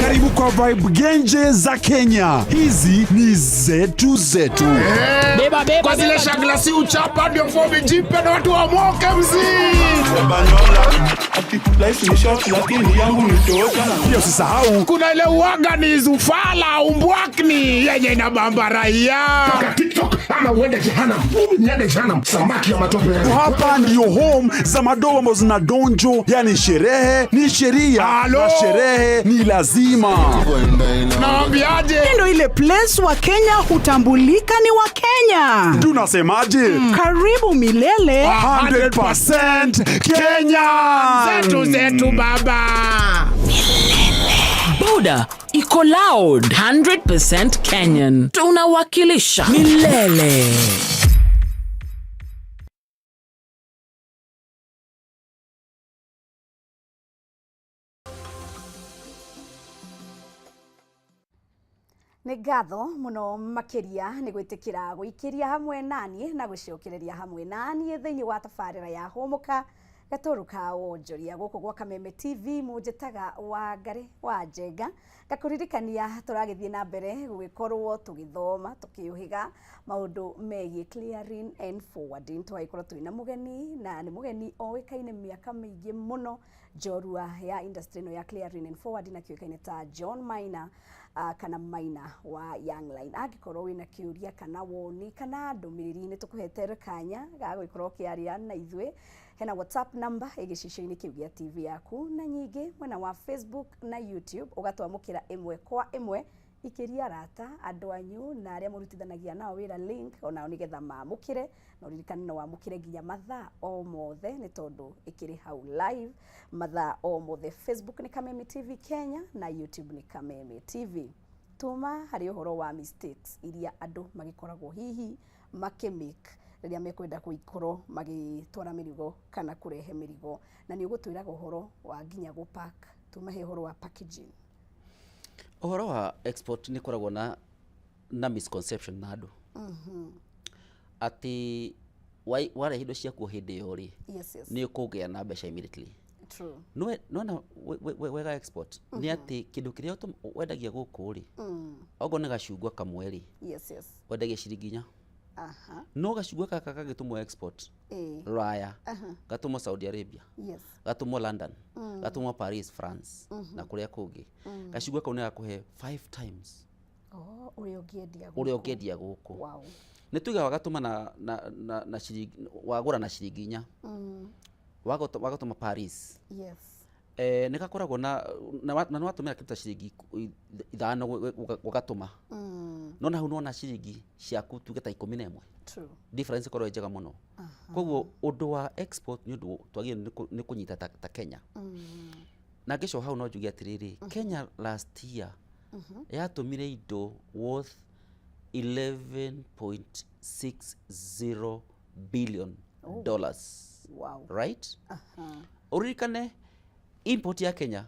karibu kwa vibe genje za Kenya. Hizi ni zetu zetu. Kwa zile shagla si uchapa ndio fomi jipe na watu wamoke mzii. Pia usisahau Kuna ile uwaga ni zufala umbwakni yenye inabamba raia. TikTok ama uende jehanamu. Mimi niende jehanamu, samaki ya matope. Hapa ndiyo home za madoa ambazo zina donjo, yani sherehe ni sheria Halo? na sherehe ni lazima. Naambiaje? Ndio ile place wa Kenya hutambulika ni wa Kenya. Tunasemaje? Karibu milele. 100% Kenya. Zetu zetu baba. Boda iko loud, 100% Kenyan. Tunawakilisha milele. Nĩ ngatho mũno makĩria nĩ gwĩtĩkĩra gũikĩria hamwe naniĩ na gũcokereria hamwe naniĩ thĩinĩ wa tabarĩra ya Hũmũka gatũrũ ka wonjoria gũkũ gwa Kameme TV. Mũnjĩtaga Wangarĩ wa Njenga, ngakũririkania tũragĩthiĩ na mbere gũgĩkorwo tũgĩthoma tũkĩũhĩga maũndũ megiĩ clearing and forwarding. Tũgagĩkorwo twĩna mũgeni, na nĩ mũgeni oĩkaine mĩaka mĩingĩ mũno njorua ya industry ĩno ya clearing and forwarding, na kĩũĩkaine ta John Maina, kana Maina wa Young Line. Angĩkorwo wĩna kĩũria kana woni kana ndũmĩrĩri, nĩ tũkũhete kanya ga gũgĩkorwo ũkĩaria na ithuĩ. Hena WhatsApp number ĩgĩcicio-inĩ kĩu gĩa TV yaku, na nyingĩ mwena wa Facebook na YouTube ũgatwamũkĩra ĩmwe kwa ĩmwe. Ikĩria arata, andũ anyu na arĩa mũrutithanagia nao wĩra link onao nĩgetha mamũkĩre, na ũririkane no wamũkĩre nginya mathaa o mothe, nĩ tondũ ĩkĩrĩ hau live mathaa o mothe. Facebook nĩ Kameme TV Kenya na YouTube nĩ Kameme TV. Tuma harĩ ũhoro wa mistakes iria andũ magĩkoragwo hihi makĩmake rĩrĩa mekwenda gũikorwo magĩtwara mĩrigo kana kũrehe mĩrigo, na nĩ ũgũtwĩraga ũhoro wa nginya gũpack. Tumahe ũhoro wa packaging. Ũhoro wa export nĩ koragwo na misconception na andũ atĩ warehe indo ciaku hĩndĩ ĩyo rĩ, nĩ ũkũgĩa na mbeca immediately. Nona wega export nĩ atĩ kĩndũ kĩrĩa wendagia gũkũ rĩ, okorwo nĩ gacungwa kamwe rĩ, wendagia ciringi 4. No gacungwa gaka kagĩtũmwo export Rũraya, gatũmwo Saudi Arabia, gatũmwo London, gatũmwo Paris, France, na kũrĩa kũngĩ, gacungwa kau nĩ gakũhe five times Oh, ũrĩa ũngĩendia ũrĩa gũkũ. ũngĩendia gũkũ. Nĩ tuge wagatũma na ciringi, wagũra na ciringi 4, wagatũma Paris, nĩ gakoragwo na nĩ watũmĩra kĩndũ ta ciringi 5 gũgatũma, no na hau nĩwona ciringi ciaku tuge ta 11. Difference ĩkorwo ĩ njega mũno. Koguo ũndũ wa export nĩ ũndũ twagĩrĩirwo nĩ kũnyita ta Kenya. Na ngĩcoka hau no njuge atĩrĩrĩ, Kenya last year yatũmire indo worth 11.60 billion dollars. Right, ũririkane import ya Kenya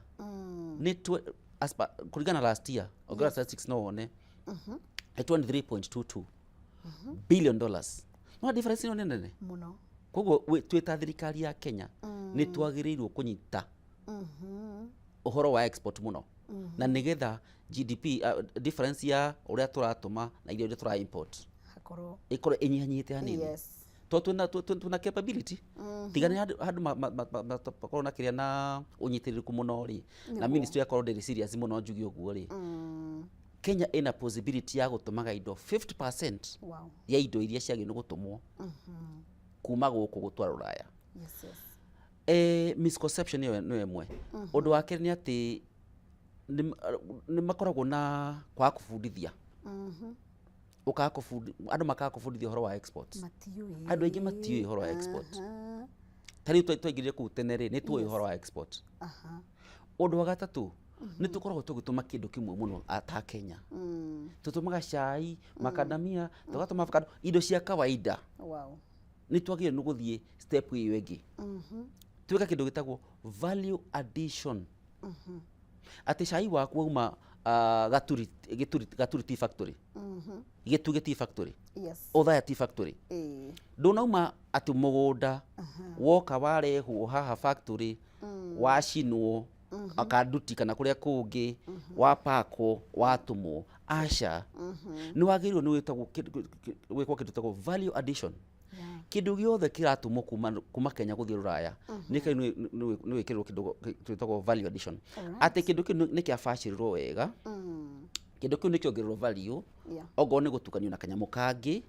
nĩ as per, kũringana na last year, ũngĩrora statistics no wone nĩ 23.22 billion dollars. No difference ĩno nĩ nene mũno. Koguo twĩ ta thirikari ya Kenya nĩ twagĩrĩirwo kũnyita ũhoro wa export mũno, na nĩgetha GDP difference ya ũrĩa tũratũma na irio iria tũra import hakorwo ĩkorwo ĩnyihanyihĩte hanini, tondũ twĩna capability. Tiga nĩ handũ makorwo na kĩrĩa na ũnyitĩrĩrĩku mũno rĩ, na ministry yakorwo ndĩrĩ serious mũno, njuge ũguo rĩ, Kenya ĩna possibility ya gũtũmaga indo 50% ya indo iria ciagĩrĩirwo nĩ gũtũmwo kuma gũkũ gũtwara Rũraya. Misconception ĩyo nĩyo ĩmwe. Ũndũ wa kerĩ nĩ atĩ nĩ makoragwo na kwaga kũbundithia. Andũ makaga kũbundithia ũhoro wa export. Matiũĩ. Andũ aingĩ matiũĩ ũhoro wa export. Ta rĩu twaingĩrire kũu tene rĩ, nĩ tuoĩ ũhoro wa export. Ũndũ wa gatatũ, nĩ tũkoragwo tũgĩtũma kĩndũ kĩmwe mũno ta Kenya. Tũtũmaga cai, makadamia, tũgatũma avocado, indo cia kawaida. Nĩ twagĩrĩirwo nĩ gũthiĩ step ĩyo ĩngĩ, twĩka kĩndũ gĩtagwo value addition, atĩ cai waku wauma Gaturi, Gĩturi, Gaturi Tea Factory, Gĩtugĩ Tea Factory, Othaya Tea Factory, ndũnauma atĩ mũgũnda, woka warehwo haha factory, wacinwo akanduti kana kũrĩa kũngĩ, wapakwo, watũmwo. Aca, nĩ wagĩrĩirwo nĩ wĩtagwo gwĩkwo kĩndũ gĩtagwo value addition. Kĩndũ gĩothe kĩratũmwo kuma Kenya gũthiĩ Rũraya nĩ nĩ wĩkĩrĩrwo kĩndũ twĩtagwo value addition, atĩ kĩndũ kĩu nĩ kĩabacĩrĩrwo wega, kĩndũ kĩu nĩ kĩongererwo value, ongorwo nĩ gũtukanio na kanyamũ kangĩ,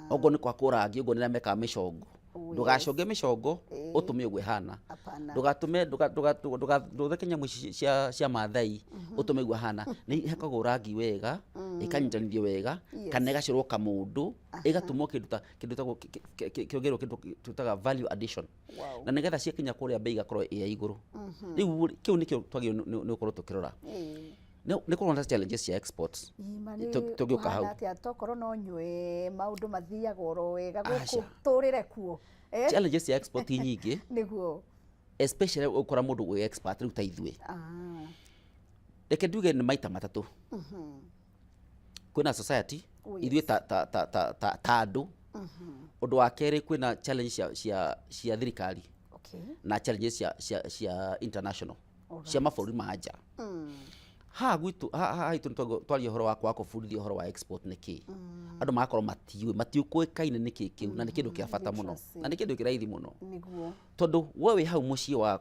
ongorwo nĩ kwakwo rangi, ongorwo nĩ arĩa mekaga mĩcongo. Ndũgaconge mĩcongo ũtũme ũguo ĩhana. Hapana. Ndũgatũme, ndũthondeke nyamũ ici cia Mathai ũtũme ũguo ĩhana. Nĩ ihakagwo rangi wega, ĩkanyitanithio wega, kana ĩgacorwo kamũndũ, ĩgatũmwo kĩndũ ta kĩndũ gĩtagwo kĩongererwo kĩndũ twĩtaga value addition, na nĩgetha ciakinya kũrĩa mbei igakorwo ĩ ya igũrũ. Rĩu rĩ, kĩu nĩkĩo twagĩrĩirwo nĩ gũkorwo tũkĩrora. Nĩ kũrona na challenges cia exports. Ima nĩ Tũngĩũka hau. kũhana atĩa tokorwo no nyue maũndũ mathiaga oro wega gũkũ Aca. tũrĩre kuo? Eh? Challenges cia export nyingĩ, especially ũkora mũndũ wĩ expert rĩu ta ithuĩ. Reke nduge nĩ maita matatũ. Kwĩna society, ithuĩ ta andũ. Ũndũ wa kerĩ, kwĩna challenge cia thirikari na challenges cia international, cia mabũrũri ma nja. Haha gwitũ, haha hitũ, nĩ twaria ũhoro wa kwaga kũbundithia ũhoro wa export nĩ kĩ. Andũ magakorwo matiũĩ, matiũkũĩkaine nĩ kĩ kĩu, na nĩ kĩndũ kĩa bata mũno, na nĩ kĩndũ kĩraithi mũno, tondũ we wĩ hau mũciĩ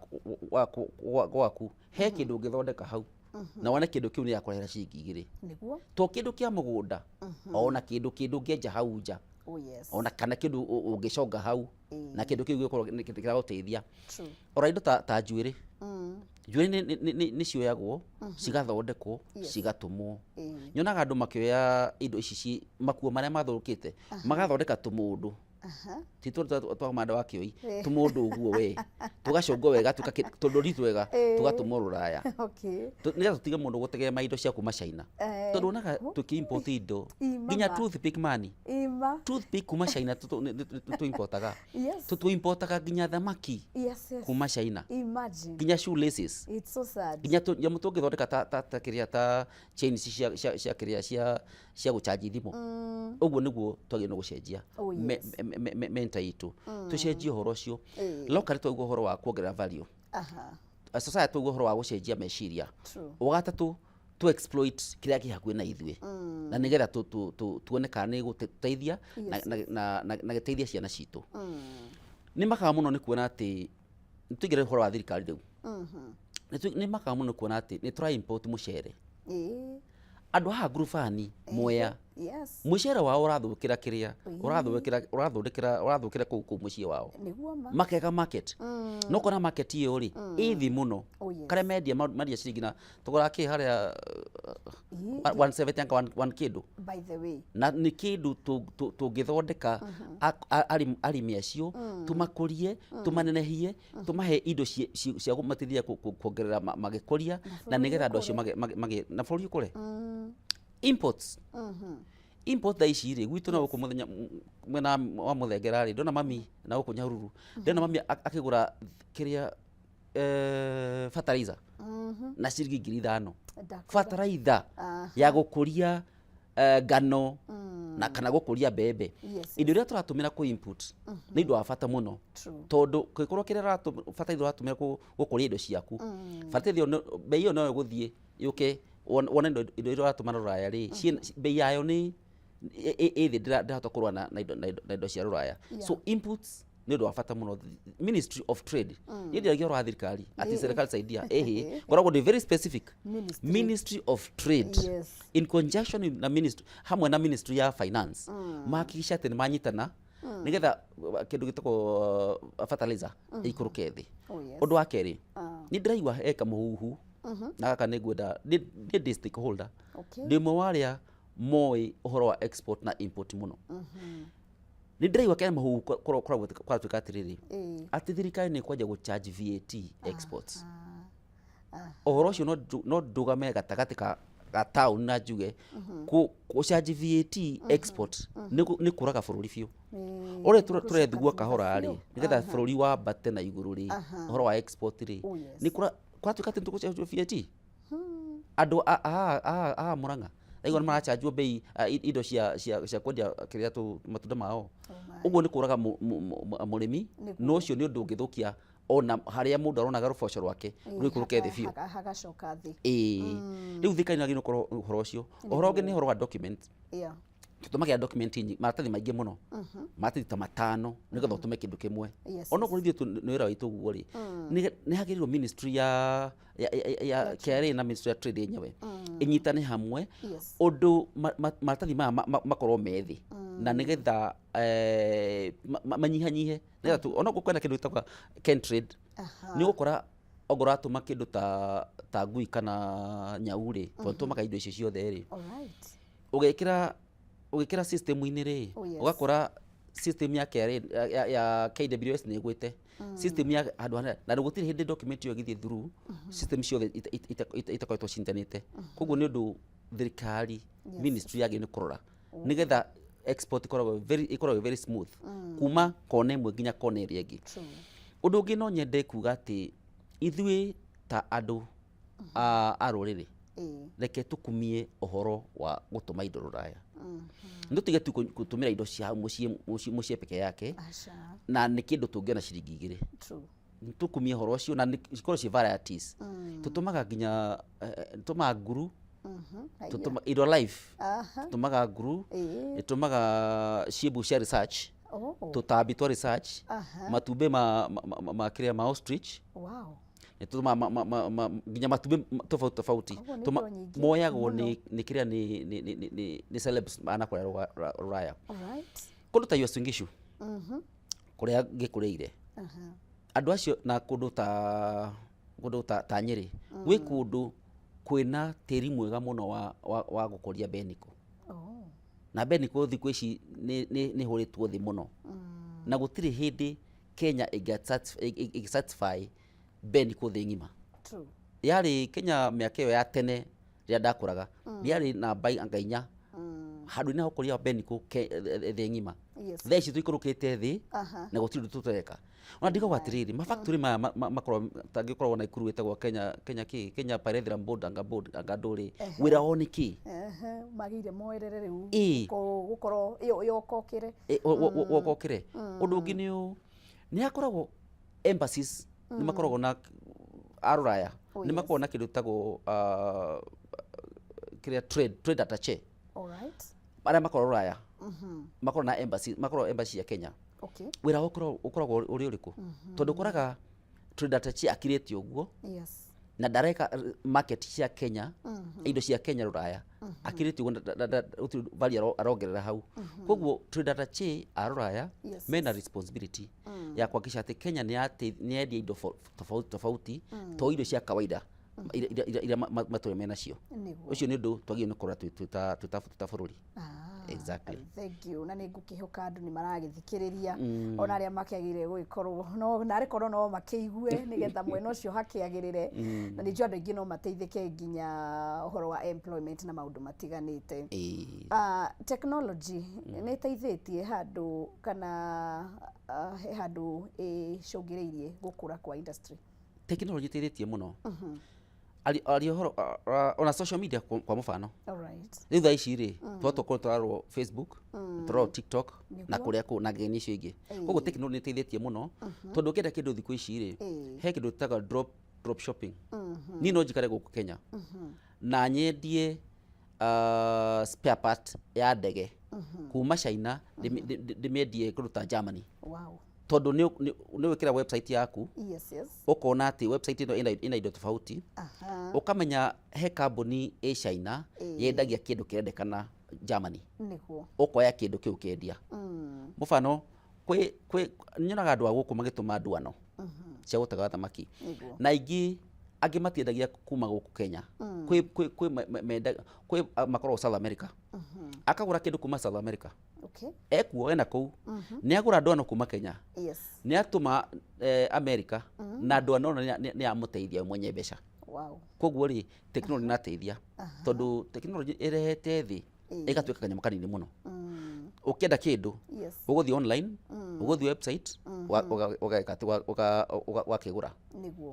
gwaku he kĩndũ ũngĩthondeka hau na wone kĩndũ kĩu nĩ gĩakũrehera ciringi 2. To kĩndũ kĩa mũgũnda, ona kĩndũ ũngĩenja hau nja, ona kana kĩndũ ũngĩconga hau na kĩndũ kĩu gĩgũkorwo nĩ kĩndũ kĩragũteithia. Ora indo ta njuĩrĩ. Njuĩrĩ nĩ cioyagwo, cigathondekwo, cigatũmwo. Nyonaga andũ makĩoya indo ici makuo marĩa mathũkĩte, magathondeka tũmũndũ, ti tũndũ twa manda wa kĩoi, tũmũndũ ũguo we tũgacongwo wega, tũndũri twega, tũgatũmwo Rũraya, nĩgetha tũtige mũndũ gũtegemea indo cia kuma China, tondũ wonaga tũkĩ-import indo nginya toothpick mani, toothpick kuma China tũimportaga. Tũimportaga nginya thamaki kuma China, nginya shoelaces. It's so sad. Nginya nyamũ tũngĩthondeka ta kĩrĩa, ta chain ici cia kĩrĩa cia gũchanji thimũ. Ũguo nĩguo twagĩrĩirwo nĩ gũcenjia mental itũ, tũcenjie ũhoro ũcio. Locally twaigua ũhoro wa kuongerera value, society twaigua ũhoro wa gũcenjia meciria. Wa gatatũ, Tu exploit kĩrĩa kĩ hakuhĩ na ithuĩ na nĩgetha tuone kana nĩ gũteithia na gĩteithia ciana citũ. Nĩ makaga mũno nĩ kuona atĩ tũingĩre ũhoro wa thirikari rĩu. Nĩ makaga mũno nĩ kuona atĩ nĩ tũra import mũcere. Andũ haha ngurubani Mwea, mũcere wao ũrathũkĩra kĩrĩa ũrathũkĩra ũrathondekera ũrathũkĩra kũu kũu mũciĩ wao. Nĩguo ma. Makega market no kona market ĩyo rĩ ĩ thĩ mũno. Karĩa mendia mendia ciringi na tũgũraga kĩ harĩa 170 anga one kĩndũ. By the way. Na nĩ kĩndũ tũngĩthondeka arĩmi acio, tũmakũrie, tũmanenehie, tũmahe indo cia kũmateithia kuongerera magĩkũria, na nĩgetha andũ acio na bũrũri ũkũre. Imports. Import thaa ici rĩ, gwitũ na gũkũ mũthenya mwena wa Mũthengera rĩ, ndona mami na gũkũ Nyahururu, ndona mami akĩgũra kĩrĩa fertilizer na ciringi 5,000. Ndakwĩra. Fertilizer ya gũkũria ngano na kana gũkũria mbembe. Indo iria tũratũmĩra kũ input nĩ indo wa bata mũno. Tondũ kĩkorwo kĩrĩa fertilizer ũratũmĩra gũkũria indo ciaku, fertilizer ĩyo bei ĩyo no ĩgũthiĩ yũke wone indo iria ũratũma rũraya rĩ, bei yayo nĩ ĩ thĩ, ndĩrahota kũrũa na indo cia rũraya. So inputs nĩ ũndũ wa bata mũno. Ministry of Trade, niĩ ndĩragia ũhoro wa thirikari atĩ serikali saidia, ĩhĩ, ngoragwo ndĩ very specific. Ministry. Ministry of Trade in conjunction with na ministry, hamwe na Ministry ya Finance, mahakikisha atĩ nĩ manyitana nĩgetha kĩndũ gĩtagwo fertilizer ĩikũrũke thĩ. Oh, yes. Ũndũ wa kerĩ, nĩ ndĩraigua he kamũhuhu na gaka nĩ ngwenda nĩ ndĩ stakeholder. Ndĩ ũmwe wa arĩa moĩ ũhoro wa export na import mũno. Nĩ ndĩraigua kena mũhuhu kũratuĩka atĩrĩrĩ, atĩ thirikari nĩ ĩkwanjia gũ charge VAT exports. Ũhoro ũcio no ndũgame gatagatĩ ga town na njuge kũ charge VAT export nĩ kũraga bũrũri biũ. Ũrĩa tũrethugua kahora rĩ, nĩgetha bũrũri wambate na igũrũ rĩ, ũhoro wa export rĩ, nĩ kũratuĩka atĩ nĩ tũgũ charge VAT. Andũ a Murang'a aigua nĩ marachanjwo bei indo cia kwendia kĩrĩa matunda mao. Ũguo nĩ kũraga mũrĩmi, no ũcio nĩ ũndũ ũngĩthũkia ona harĩa mũndũ aronaga rũboco rwake rũikũrũke thĩ biũ. Hagacoka thĩ. Ĩĩ. Rĩu thirikari nĩ yagĩrĩirwo gũkorwo ũhoro ũcio. Ũhoro ũngĩ nĩ ũhoro wa document. Tũtũmagĩra document nyingĩ, maratathi maingĩ mũno. Maratathi ta matano nĩgetha ũtũme kĩndũ kĩmwe. Ona okorwo ithuĩ nĩ wĩra witũ ũguo rĩ, nĩ hagĩrĩirwo ministry ya KRA na Ministry ya Trade yenyewe ĩnyitane hamwe ũndũ maratathi maya makorwo me thĩ na nĩgetha manyihanyihe, nĩgetha ona okorwo kwĩna kĩndũ gĩtagwo Kentrade, nĩ ũgũkora ongorwo ũratũma kĩndũ ta ngui kana nyau rĩ, tondũ tũmaga indo icio ciothe rĩ, ũgĩkĩra system-inĩ rĩ, ũgakora system ya KRA, ya KWS nĩ ĩgwĩte. System ya handũ hanene, na gũtirĩ hĩndĩ document ĩyo ĩgĩthiĩ through system ciothe itakoretwo cinyitanĩte. Koguo nĩ ũndũ thirikari, ministry yagĩrĩirwo nĩ kũrora nĩgetha export ĩkoragwo very smooth kuma kona ĩmwe nginya kona ĩrĩa ĩngĩ. Ũndũ ũngĩ no nyende kuga atĩ ithuĩ ta andũ a rũrĩrĩ, reke tũkumie ũhoro wa gũtũma indo rũraya. Nĩ tũtige tu gũtũmĩra indo cia mũciĩ peke yake, na nĩ kĩndũ tũngĩona ciringi igĩrĩ. Nĩ tũkumie ũhoro ũcio na cikorwo ciĩ varieties. Tũtũmaga nginya tũtũmaga nguru, tũtũma indo live, tũtũmaga nguru, tũtũmaga ciĩmbu cia research, tũtambi twa research, matumbĩ ma kĩrĩa ma ostrich. Nĩ tũtũmaga nginya matumbĩ tofauti tofauti. Koguo nĩ indo nyingĩ Moyagwo mũno. nĩ kĩrĩa nĩ celebs ana kũrĩa rũraya. Kũndũ ta Uasin Gishu, kũrĩa ngĩkũrĩire, andũ acio na kũndũ ta Nyĩrĩ, gwĩ kũndũ kwĩna tĩri mwega mũno wa gũkũria mbeniko. Na mbeniko thikũ ici nĩ hũrĩtwo thĩ mũno. Na gũtirĩ hĩndĩ Kenya ĩngĩ-satisfy mbeniko thĩ ng'ima. Yarĩ Kenya mĩaka ĩyo ya tene rĩrĩa ndakũraga, yarĩ namba anga inya handũ-inĩ ha ũkũria wa mbeniko thĩ ng'ima. Thaa ici tũikũrũkĩte thĩ na gũtirĩ ũndũ tũtareka. Ona ndigagwo atĩrĩrĩ, mafactory maya makoragwo tangĩkoragwo Nakuru ĩtagwo Kenya, Kenya kĩ? Kenya Pyrethrum Board anga board anga ndũrĩ. Wĩra wao nĩ kĩ? Magĩire moerere rĩu gũkorwo yokokĩre. Wokokĩre. Ũndũ ũngĩ nĩ ũũ, nĩ hakoragwo embassies, nĩ makoragwo na a rũraya, nĩ makoragwo na kĩndũ gĩtagwo, Kĩrĩa trade attaché Alright. Arĩa makoragwo rũraya, makoragwo na embassy, makoragwo embassy ya Kenya, wĩra wao ũkoragwo ũrĩ ũrĩkũ? Tondũ ũkoraga trade attaché akirĩte ũguo na ndareka market cia Kenya, indo cia Kenya rũraya, akirĩte ũguo gũtirĩ value arongerera hau. Koguo trade attaché a rũraya mena responsibility ya kuhakikisha atĩ Kenya nĩ yendia indo tofauti tofauti, to indo cia kawaida iria matũrĩ menacio. Ũcio nĩ ũndũ twagĩrĩirwo nĩ kũrora twĩ ta bũrũri. Exactly. Thank you. Na nĩ ngũkĩhoka andũ nĩ maragĩthikĩrĩria, ona arĩa makĩagĩrĩire gũgĩkorwo no narĩ korwo no makĩigue, nĩgetha mwena ũcio hakĩagĩrĩre. Na nĩ njũĩ andũ aingĩ no mateithĩke nginya ũhoro wa employment na maũndũ matiganĩte. Technology nĩ ĩteithĩtie handũ kana he handũ ĩcũngĩrĩirie gũkũra kwa industry? Technology ĩteithĩtie mũno. Ari ũhoro ona social media, kwa mũbano, rĩu thaa ici rĩ, twatwa tũrarorwo Facebook, tũrarorwo TikTok na kũrĩa kũ na ng'enda icio ingĩ. Koguo technology nĩ ĩteithĩtie mũno, tondũ ũngĩenda kĩndũ thikũ ici rĩ, he kĩndũ tũtaga drop shopping. Niĩ no njikare gũkũ Kenya na nyendie spare part ya ndege kuma China, ndĩmĩendie kũndũ ta Germany, tondũ nĩ wĩkĩra website yaku, ũkona atĩ website ĩno ĩna indo tofauti, ũkamenya he kambuni ĩ China yendagia kĩndũ kĩrendekana Germany, ũkoya kĩndũ kĩu ũkendia. Mũbano, kwĩ nyonaga andũ a gũkũ magĩtũma nduano cia gũtega thamaki, na ingĩ angĩ matiendagia kuma gũkũ Kenya. Kwĩ kwĩ makoragwo South America, akagũra kĩndũ kuma South America, ekuo ena kũu, nĩ agũra ndwano kuma Kenya, nĩ atũma America, na ndwano ĩno nĩ yamũteithia we mwenye mbeca. Koguo rĩ, technology nĩ ĩrateithia, tondũ technology ĩrehete thĩ ĩgatuĩka kanyamũ kanini mũno. Ũkĩenda kĩndũ, ũgũthiĩ online, ũgũthiĩ website, ũgeka atĩ ũgakĩgũra.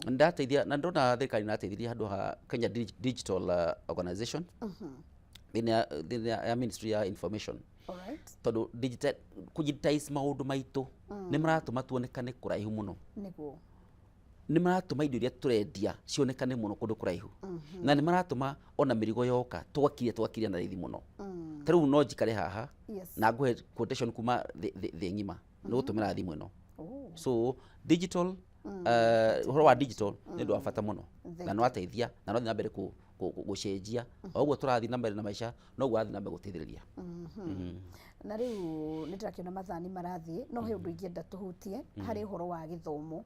Ndateithia na ndona thirikari ĩrateithirie handũ ha Kenya Digital Organization thĩinĩ ya Ministry ya Information, tondũ digital kũdigitize maũndũ maitũ nĩ maratũma tuonekane kũraihu mũno, nĩ maratũma indo iria tũrendia cionekane mũno kũndũ kũraihu, na nĩ maratũma ona mĩrigo yoka tũgakiria na raithi mũno. Ta rĩu no njikare haha na ngũhe quotation kuma thĩ ng'ima nĩ gũtũmĩra thimũ ĩno. So digital, ũhoro wa digital nĩ ũndũ wa bata mũno na nĩ wateithia na no thiĩ na mbere gũcenjia. O ũguo tũrathiĩ na mbere na maica, noguo athiĩ na mbere gũteithĩrĩria. Na rĩu nĩ ndĩrakĩona mathaa nĩ marathiĩ, no he ũndũ ingĩenda tũhutie harĩ ũhoro wa gĩthomo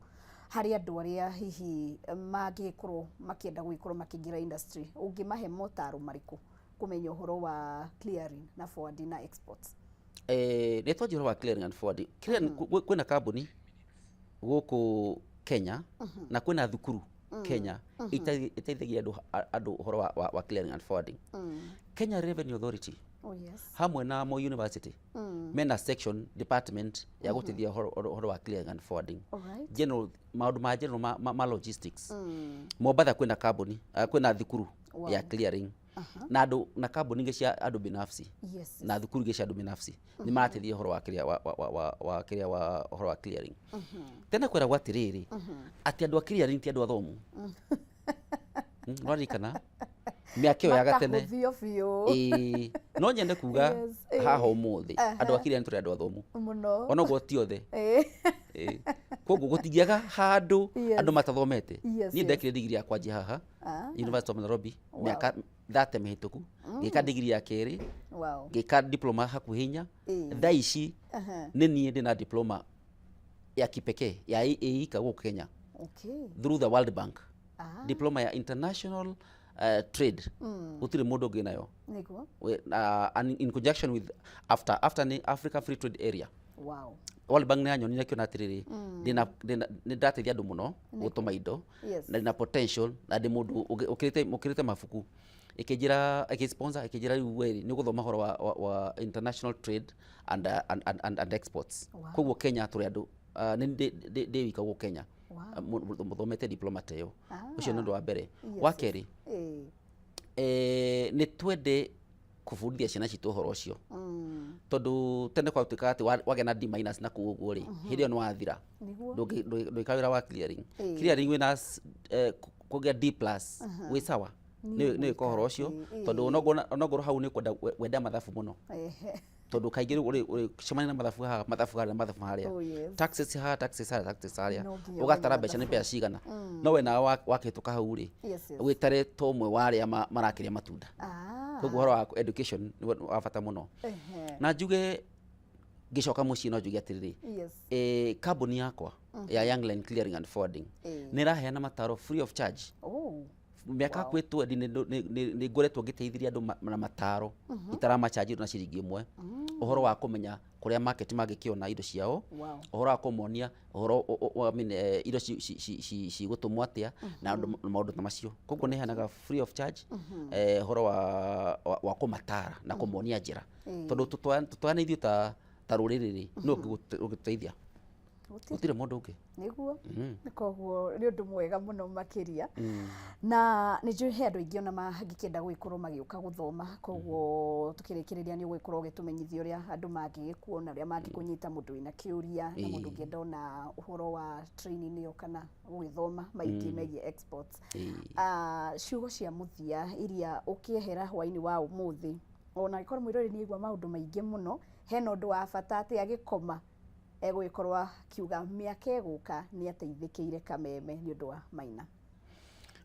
harĩ andũ arĩa hihi mangĩkorwo makĩenda gũgĩkorwo makĩingĩra industry. Ũngĩmahe motaro marĩkũ kũmenya ũhoro wa clearing na forwarding na exports? Nĩ twanjia ũhoro wa clearing and forwarding. Clearing, kwĩna kambuni gũkũ Kenya na kwĩna thukuru Kenya iteithagia andũ ũhoro wa clearing and forwarding. Kenya Revenue Authority hamwe na Moi University mena section, department ya gũteithia ũhoro wa clearing and forwarding, general maũndũ ma general ma logistics. Mombatha kwĩna kambuni, kwĩna thukuru ya clearing, na andũ na kambuni ingĩ cia andũ binafsi na thukuru ingĩ cia andũ binafsi nĩ marateithia ũhoro wa kĩrĩa wa kĩrĩa wa ũhoro wa clearing. Tena kwĩragwo atĩrĩrĩ, atĩ andũ a clearing ti andũ athomu. Nĩwaririkana mĩaka ĩyo ya gatene? Makahũthio biũ. Ĩĩ, no nyende kuga haha ũmũthĩ andũ a clearing tũrĩ andũ athomu, ona ũguo ti othe. Ĩĩ. Koguo gũtingĩaga handũ andũ matathomete. Niĩ ndekire digiri yakwa njĩ haha University of Nairobi mĩaka 30 mĩhĩtũku, ngĩka digiri ya kerĩ, ngĩka diploma hakuhĩ 4. Thaa ici nĩ niĩ ndĩna diploma ya kipekee ya ĩika gũkũ Kenya through the World Bank, diploma ya international trade. Gũtirĩ mũndũ ũngĩ nayo. And in conjunction with AFTA, nĩ Africa Free Trade Area. World Bank nĩ yanyonire kĩona atĩrĩrĩ, ndĩna nĩ ndateithia andũ mũno gũtũma indo na ndĩna potential na ndĩ mũndũ ũkĩrĩte mabuku, ĩkĩnjĩra, ĩkĩ-sponsor, ĩkĩnjĩra rĩu we nĩ ũgũthoma ũhoro wa international trade and exports. Koguo Kenya tũrĩ andũ, nĩ ndĩ wika gũkũ Kenya mũthomete diploma ta ĩyo. Ũcio nĩ ũndũ wa mbere. Wa kerĩ, nĩ twende kũbundithia ciana citũ ũhoro ũcio, tondũ tene gwatuĩkaga atĩ wagĩa na D minus na kũu ũguo rĩ, hĩndĩ ĩyo nĩ wathira. Ndũngĩka wĩra wa clearing. Clearing wĩna kũgĩa D plus wĩ sawa. Nĩ wĩka ũhoro ũcio, tondũ onokorwo hau nĩ kwenda wenda mathabu mũno, tondũ kaingĩ rĩu ũrĩcemania na mathabu haha, mathabu harĩa, mathabu harĩa, taxes haha, taxes harĩa, taxes harĩa. No nginya ũgatara ũmenye mbeca nĩ mathabu. mbeca cigana, no we nawe wakĩhĩtũka hau rĩ, wĩtare ta ũmwe wa arĩa marakĩrĩa matunda. Koguo ũhoro wa education nĩ wa bata mũno. Na njuge ngĩcoka mũciĩ, no njuge atĩrĩrĩ, kambuni yakwa ya Young Line Clearing and Forwarding nĩ ĩraheana mataro free of charge. Mĩaka hakuhĩ 20 nĩ ngoretwo ngĩteithĩria andũ na mataro itaramachanji na ciringi ĩmwe, ũhoro wa kũmenya kũrĩa market mangĩkĩona indo ciao, ũhoro wa kũmonia ũhoro I mean, indo cigũtũmwo atĩa na maũndũ ta macio. Koguo nĩ heanaga free of charge ũhoro wa kũmatara na kũmonia njĩra, tondũ tũtwarane ithuĩ ta rũrĩrĩ rĩ, nũ ũngĩtũteithia? Gũtirĩ mũndũ ũngĩ. Nĩguo. Koguo nĩ ũndũ mwega mũno makĩria, na nĩ njũĩ he andũ aingĩ ona mangĩkĩenda gũgĩkorwo magĩũka gũthoma. Koguo tũkĩrĩkĩrĩria, nĩ ũgũgĩkorwo ũgĩtũmenyithia ũrĩa andũ mangĩgĩkuona, ũrĩa mangĩkũnyita, mũndũ wĩna kĩũria na mũndũ ũngĩenda ona ũhoro wa training ĩyo kana gũgĩthoma maingĩ megiĩ exports. Ciugo cia mũthia iria ũkĩehera hwaĩ-inĩ wa ũmũthĩ, ona angĩkorwo mwĩroreri nĩ aigua maũndũ maingĩ mũno, hena ũndũ wa bata atĩ agĩkoma egũgĩkorwo akiuga mĩaka ĩgũka nĩ ateithĩkĩire Kameme nĩ ũndũ wa Maina.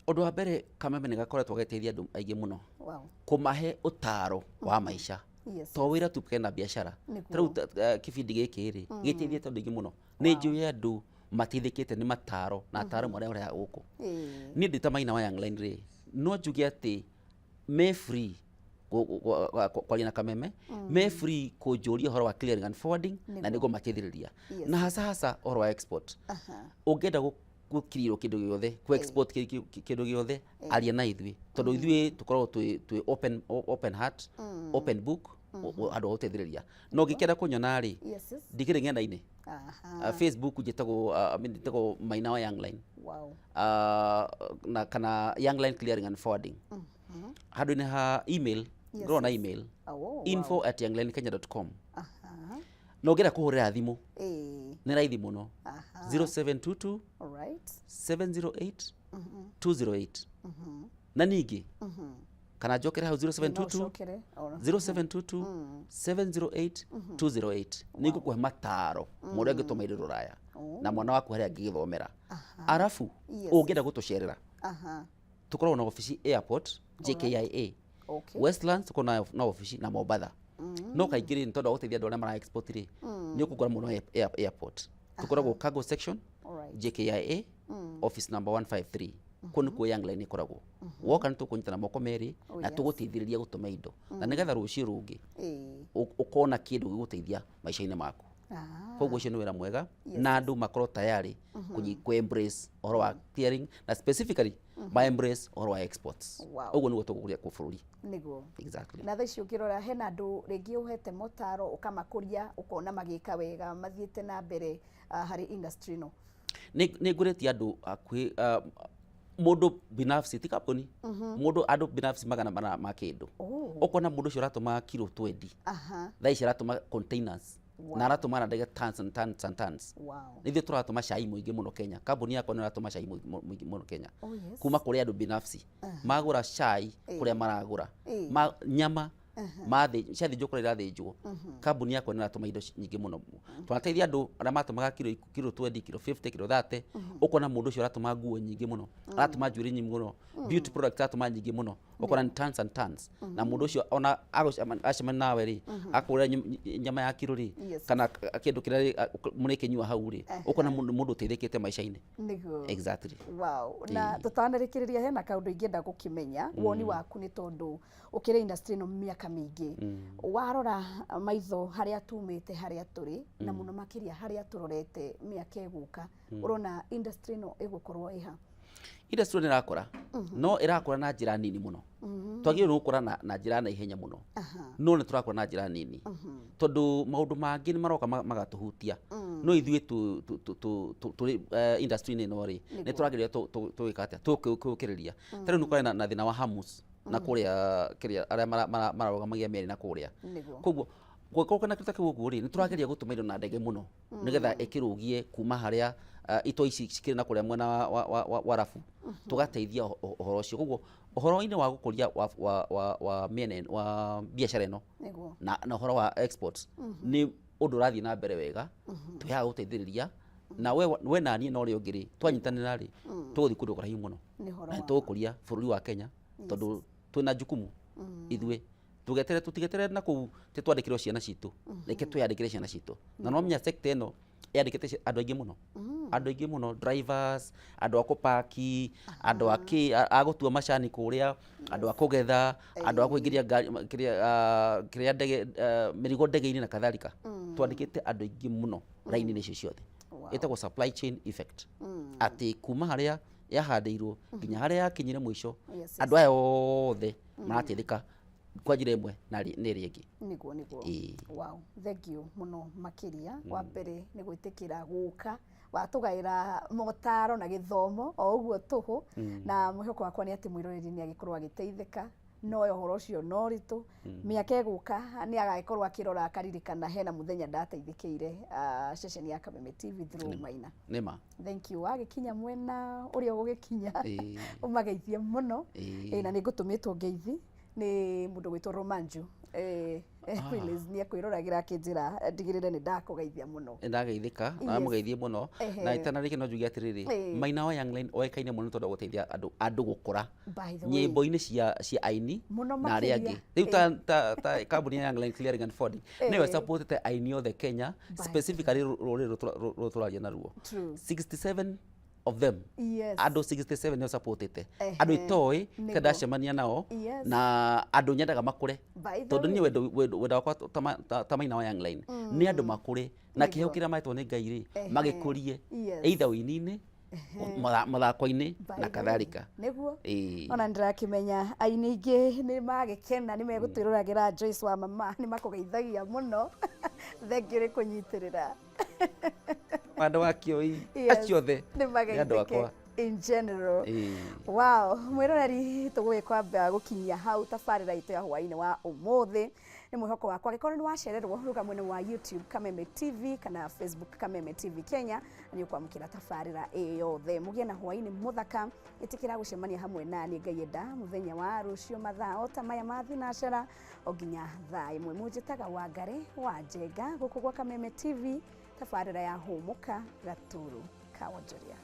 Ũndũ wa mbere, Kameme nĩ gakoretwo gagĩteithia andũ aingĩ mũno kũmahe ũtaro wa maica, to wĩra tu kena biacara. Ta rĩu kĩbindi gĩkĩ rĩ, gĩteithĩtie andũ aingĩ mũno. Nĩ njũĩ andũ mateithĩkĩte nĩ mataro na ataramu arĩa marehaga gũkũ. Niĩ ndĩ ta Maina wa Young Line rĩ, no njuge atĩ me free kwaria na Kameme, me free kũnjũria ũhoro wa clearing and forwarding na nĩngũmateithĩrĩria, na hasa hasa ũhoro wa export. Ũngĩenda gũkirirwo kĩndũ gĩothe, kũ export kĩndũ gĩothe, aria na ithuĩ, tondũ ithuĩ tũkoragwo twĩ open heart, open book, handũ ha gũteithĩrĩria. Na ũngĩkĩenda kũnyona rĩ, ndikĩrĩ ng'enda-inĩ. Facebook njĩtagwo, I mean, njĩtagwo Maina wa Young Line, na kana Young Line Clearing and Forwarding. Handũ-inĩ ha email, ngoragwo na email, info@younglinekenya.com. Na ũngĩenda kũhũrĩra thimũ, nĩ raithi mũno, 0722 708 208. Na ningĩ kana njokere hau, 0722 Ũcokere. 0722 708 208. Nĩ ngũkũhe mataro mũrĩa ũngĩtũma indo rũraya na mwana waku harĩa angĩgĩthomera. Arabu ũngĩenda gũtũcerera, tũkoragwo na obici airport, JKIA, Westlands tũkoragwo na obici, na Mombatha. No kaingĩ rĩ, nĩ tondũ wa gũteithia andũ arĩa mara export rĩ, nĩ ũkũgũra mũno airport. Tũkoragwo cargo section, JKIA, office number 153. Kũu nĩkuo Young Line ĩkoragwo. Woka nĩ tũkũnyita na moko merĩ na tũgũteithĩrĩria gũtũma indo, na nĩgetha rũciũ rũngĩ ũkona kĩndũ gĩgũteithia maica-inĩ maku. Koguo ũcio nĩ wĩra mwega, na andũ makorwo tayari kũ embrace ũhoro wa clearing, na specifically ma embrace ũhoro wa exports. Ũguo nĩguo tũgũkũria kũ bũrũri. Exactly. Na thaa ici ũngĩrora, hena andũ rĩngĩ ũhete motaro, ũkamakũria, ũkona magĩka wega, mathiĩte na mbere harĩ industry ĩno? Nĩ ngũrĩtie andũ hakuhĩ, mũndũ binafsi, ti kambuni, mũndũ, andũ binafsi 400 ma kĩndũ. Ũkona mũndũ ũcio aratũma kiro 20, thaa ici aratũma containers na aratũma na ndege tons and tons and tons. Nĩ ithuĩ tũratũma cai mũingĩ mũno Kenya. Kambuni yakwa nĩ ĩratũma cai mũingĩ mũno Kenya, kuma kũrĩ andũ binafsi magũra cai kũrĩa maragũra ma, nyama mathĩ ciathĩnjwo kũrĩa irathĩnjwo. Kambuni yakwa nĩ ĩratũma indo nyingĩ mũno. Twanateithia andũ arĩa matũmaga kiro 20, kiro 50, kiro 30. Ũkona mũndũ ũcio aratũma nguo nyingĩ mũno, aratũma njuĩrĩ nyingĩ mũno, beauty product aratũma nyingĩ mũno, ũkona nĩ tons and tons. Na mũndũ ũcio ona acemania nawe rĩ, akũgũrĩra nyama ya kiro rĩ, kana kĩndũ kĩrĩa mũrĩkĩnyua hau rĩ, ũkona mũndũ ũteithĩkĩte maica-inĩ. Exactly. Wow. Na tũtanarĩkĩrĩria, hena kaũndũ ingĩenda gũkĩmenya woni waku, nĩ tondũ ũkĩrĩ industry ĩno mĩaka mĩingĩ. Warora maitho harĩa tumĩte, harĩa tũrĩ, na mũno makĩria harĩa tũrorete mĩaka ĩgũka, ũrona industry ĩno ĩgũkorwo ĩha? Industry nĩ ĩrakũra, no ĩrakũra na njĩra nini mũno. Twagĩrĩirwo nĩ gũkũra na njĩra na ihenya mũno, no nĩ tũrakũra na njĩra nini tondũ maũndũ mangĩ nĩ maroka magatũhutia. No ithuĩ tũrĩ industry-inĩ ĩno rĩ, nĩ tũrageria tũgĩka atĩa, tũkĩũkĩrĩria. Ta rĩu nĩ kũrĩ na thĩna wa Hormuz na kũrĩa kĩrĩa arĩa mararũgamagia meri na kũrĩa. Koguo gũgĩkorwo kwĩna kĩndũ ta kĩu ũguo rĩ, nĩ tũrageria gũtũma indo na ndege mũno nĩgetha ĩkĩrũgie kuma harĩa Itoi ici cikĩrĩ na kũrĩa mwena wa rabu tũgateithia ũhoro ũcio. Koguo ũhoro-inĩ wa gũkũria wa mĩena ĩno- wa biacara ĩno na ũhoro wa exports nĩ ũndũ ũrathiĩ na mbere wega. Twĩhaga gũteithĩrĩria na we na niĩ na ũrĩa ũngĩ rĩ, twanyitanĩra rĩ, tũgũthiĩ kũndũ kũraihu mũno Nĩ ũhoro na wa ma. tũgũkũria bũrũri wa Kenya tondũ twĩna jukumu ithuĩ. Tũgetere tũtigeterere na kũu tĩ twandĩkĩrwo ciana citũ, reke twĩyandĩkĩre ciana citũ. Na no menya sector ĩno yandĩkĩte andũ aingĩ mũno, andũ aingĩ mũno, drivers, andũ a kũpaki, andũ a kĩ a gũtua macani kũrĩa, andũ a kũgetha, andũ a kũingĩria ngari kĩrĩa kĩrĩa ndege mĩrigo ndege-inĩ na kadhalika. Twandĩkĩte andũ aingĩ mũno raini-inĩ icio ciothe. Ĩtagwo supply chain effect, atĩ kuma harĩa yahandĩirwo nginya harĩa yakinyire mũico, andũ aya othe marateithĩka kwa njĩra ĩmwe na nĩ ĩrĩa ĩngĩ. Niguo. Ĩĩ. Wow, thank you mũno makĩria. Wa mbere nĩ gwĩtĩkĩra gũka watũgaĩra motaro na gĩthomo o ũguo tũhũ, na mwĩhoko wakwa nĩ atĩ mwĩroreri nĩ agĩkorwo agĩteithĩka. No ũhoro ũcio no ũritũ, mĩaka ĩgũka nĩ agagĩkorwo akĩrora akaririkana hena mũthenya ndateithĩkĩire ceceni ya Kameme TV through Maina. Nĩma. Thank you. Wagĩkinya mwena ũrĩa ũgũgĩkinya, ũmageithie mũno. Ĩĩ. Ĩĩ, na nĩ ngũtũmĩtwo ngeithi nĩ mũndũ gwĩtwo Romanju Phyllis, nĩ ekwĩroragĩra akĩnjĩra ndigĩrĩre nĩ ndakũgeithia mũno. Nĩndageithĩka na mũgeithie mũno. Na itanarĩkia no njuge atĩrĩrĩ, Maina wa Young Line oĩkaine mũno nĩ tondũ wa gũteithia andũ gũkũra By the way. nyĩmbo-inĩ cia aini Mũno na arĩa makĩria. angĩ. Rĩu ta kambuni ya Young Line Clearing and Forwarding nĩyo ĩsupportĩte aini othe Kenya, specifically rũrĩrĩ rũrũ tũraria naruo. 67 of them, andũ 67 nĩo supportĩte, andũ itoĩ ta ndacemania nao na andũ nyendaga makũre By the tondũ niĩ way. wendo wakwa ta Maina wa Young Line nĩ andũ makũre na kĩheo kĩrĩa mahetwo nĩ Ngai rĩ, magĩkũrie either ũini-inĩ, mathako-inĩ By na the way. kadhalika. Nĩguo. Ĩĩ. Ona ndĩrakĩmenya aini aingĩ nĩ magĩkena nĩ megũtwĩroragĩra. Joyce wa mama nĩ makũgeithagia mũno, thengiũ nĩ kũnyitĩrĩra. Andũ a Kĩoi acio othe nĩ nĩ andũ mageithĩke akwa. In general. Ĩĩ. Wow, mwĩroreri, tũgũgĩkwamba gũkinyia hau tabarĩra itũ ya hwaĩ-inĩ wa ũmũthĩ. Nĩ mwĩhoko wakwa angĩkorwo nĩ wacererwo, ruga mwena wa YouTube Kameme TV kana Facebook Kameme TV Kenya na nĩ ũkwamũkĩra tabarĩra ĩ yothe. Mũgĩe na hwaĩ-inĩ mũthaka. Ĩtĩkĩra gũcemania hamwe na niĩ Ngai enda mũthenya wa rũciũ mathaa o ta maya ma thinacara o nginya thaa 1. Mũnjĩtaga Wangari wa Njenga gũkũ gwa Kameme TV, tabarĩra ya Hũmũka Gaturu ka Wonjoria.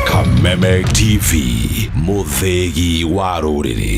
Kameme TV, mũthĩgi wa rũrĩrĩ.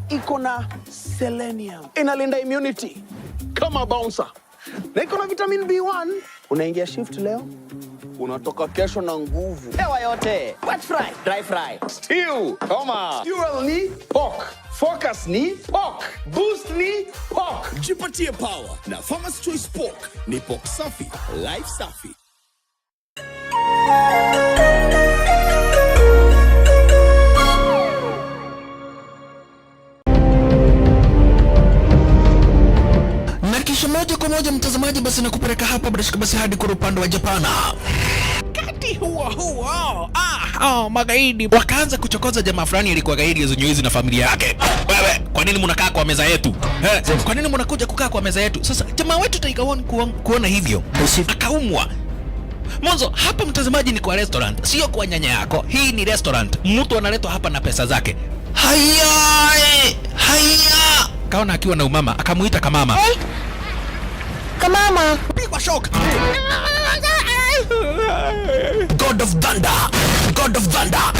Iko na selenium, inalinda immunity kama bouncer, na iko na vitamin B1. Unaingia shift leo, unatoka kesho na nguvu. Hewa yote. Wet fry, dry fry. Stew, koma. Fuel ni pork. Focus ni pork. Boost ni pork. Jipatie power na Farmer's Choice Pork. Ni pork safi, life safi. Na kisha moja kwa moja mtazamaji, basi nakupeleka hapa bila shaka basi hadi kwa upande wa Japana. Wakati huo huo, magaidi wakaanza kuchokoza jamaa fulani alikuwa gaidi zenye na familia yake. Wewe, kwa nini mnakaa kwa meza yetu? Kwa nini mnakuja kukaa kwa meza yetu? Sasa jamaa wetu Tiger One kuona hivyo akaumwa. Mwanzo hapa mtazamaji, ni kwa restaurant, sio kwa nyanya yako. Hii ni restaurant, mtu analetwa hapa na pesa zake. Haya, haya, kaona akiwa na umama, akamuita kamama. Kamama. Pigwa shock. God of Thunder, God of Thunder.